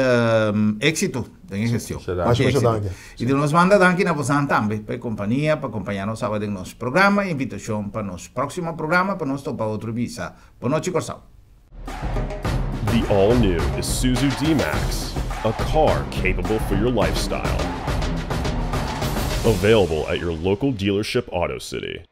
éksito den e gestion. Masha masha danki. I di nos banda danki na bosan tambe pa e kompania, pa kompañá nos awe den nos programa i invitashon pa nos próksimo programa pa nos topa otro bisa. Bon nochi Kòrsou. The all new Isuzu D-Max, a car capable for your lifestyle. Available at your local dealership Auto City.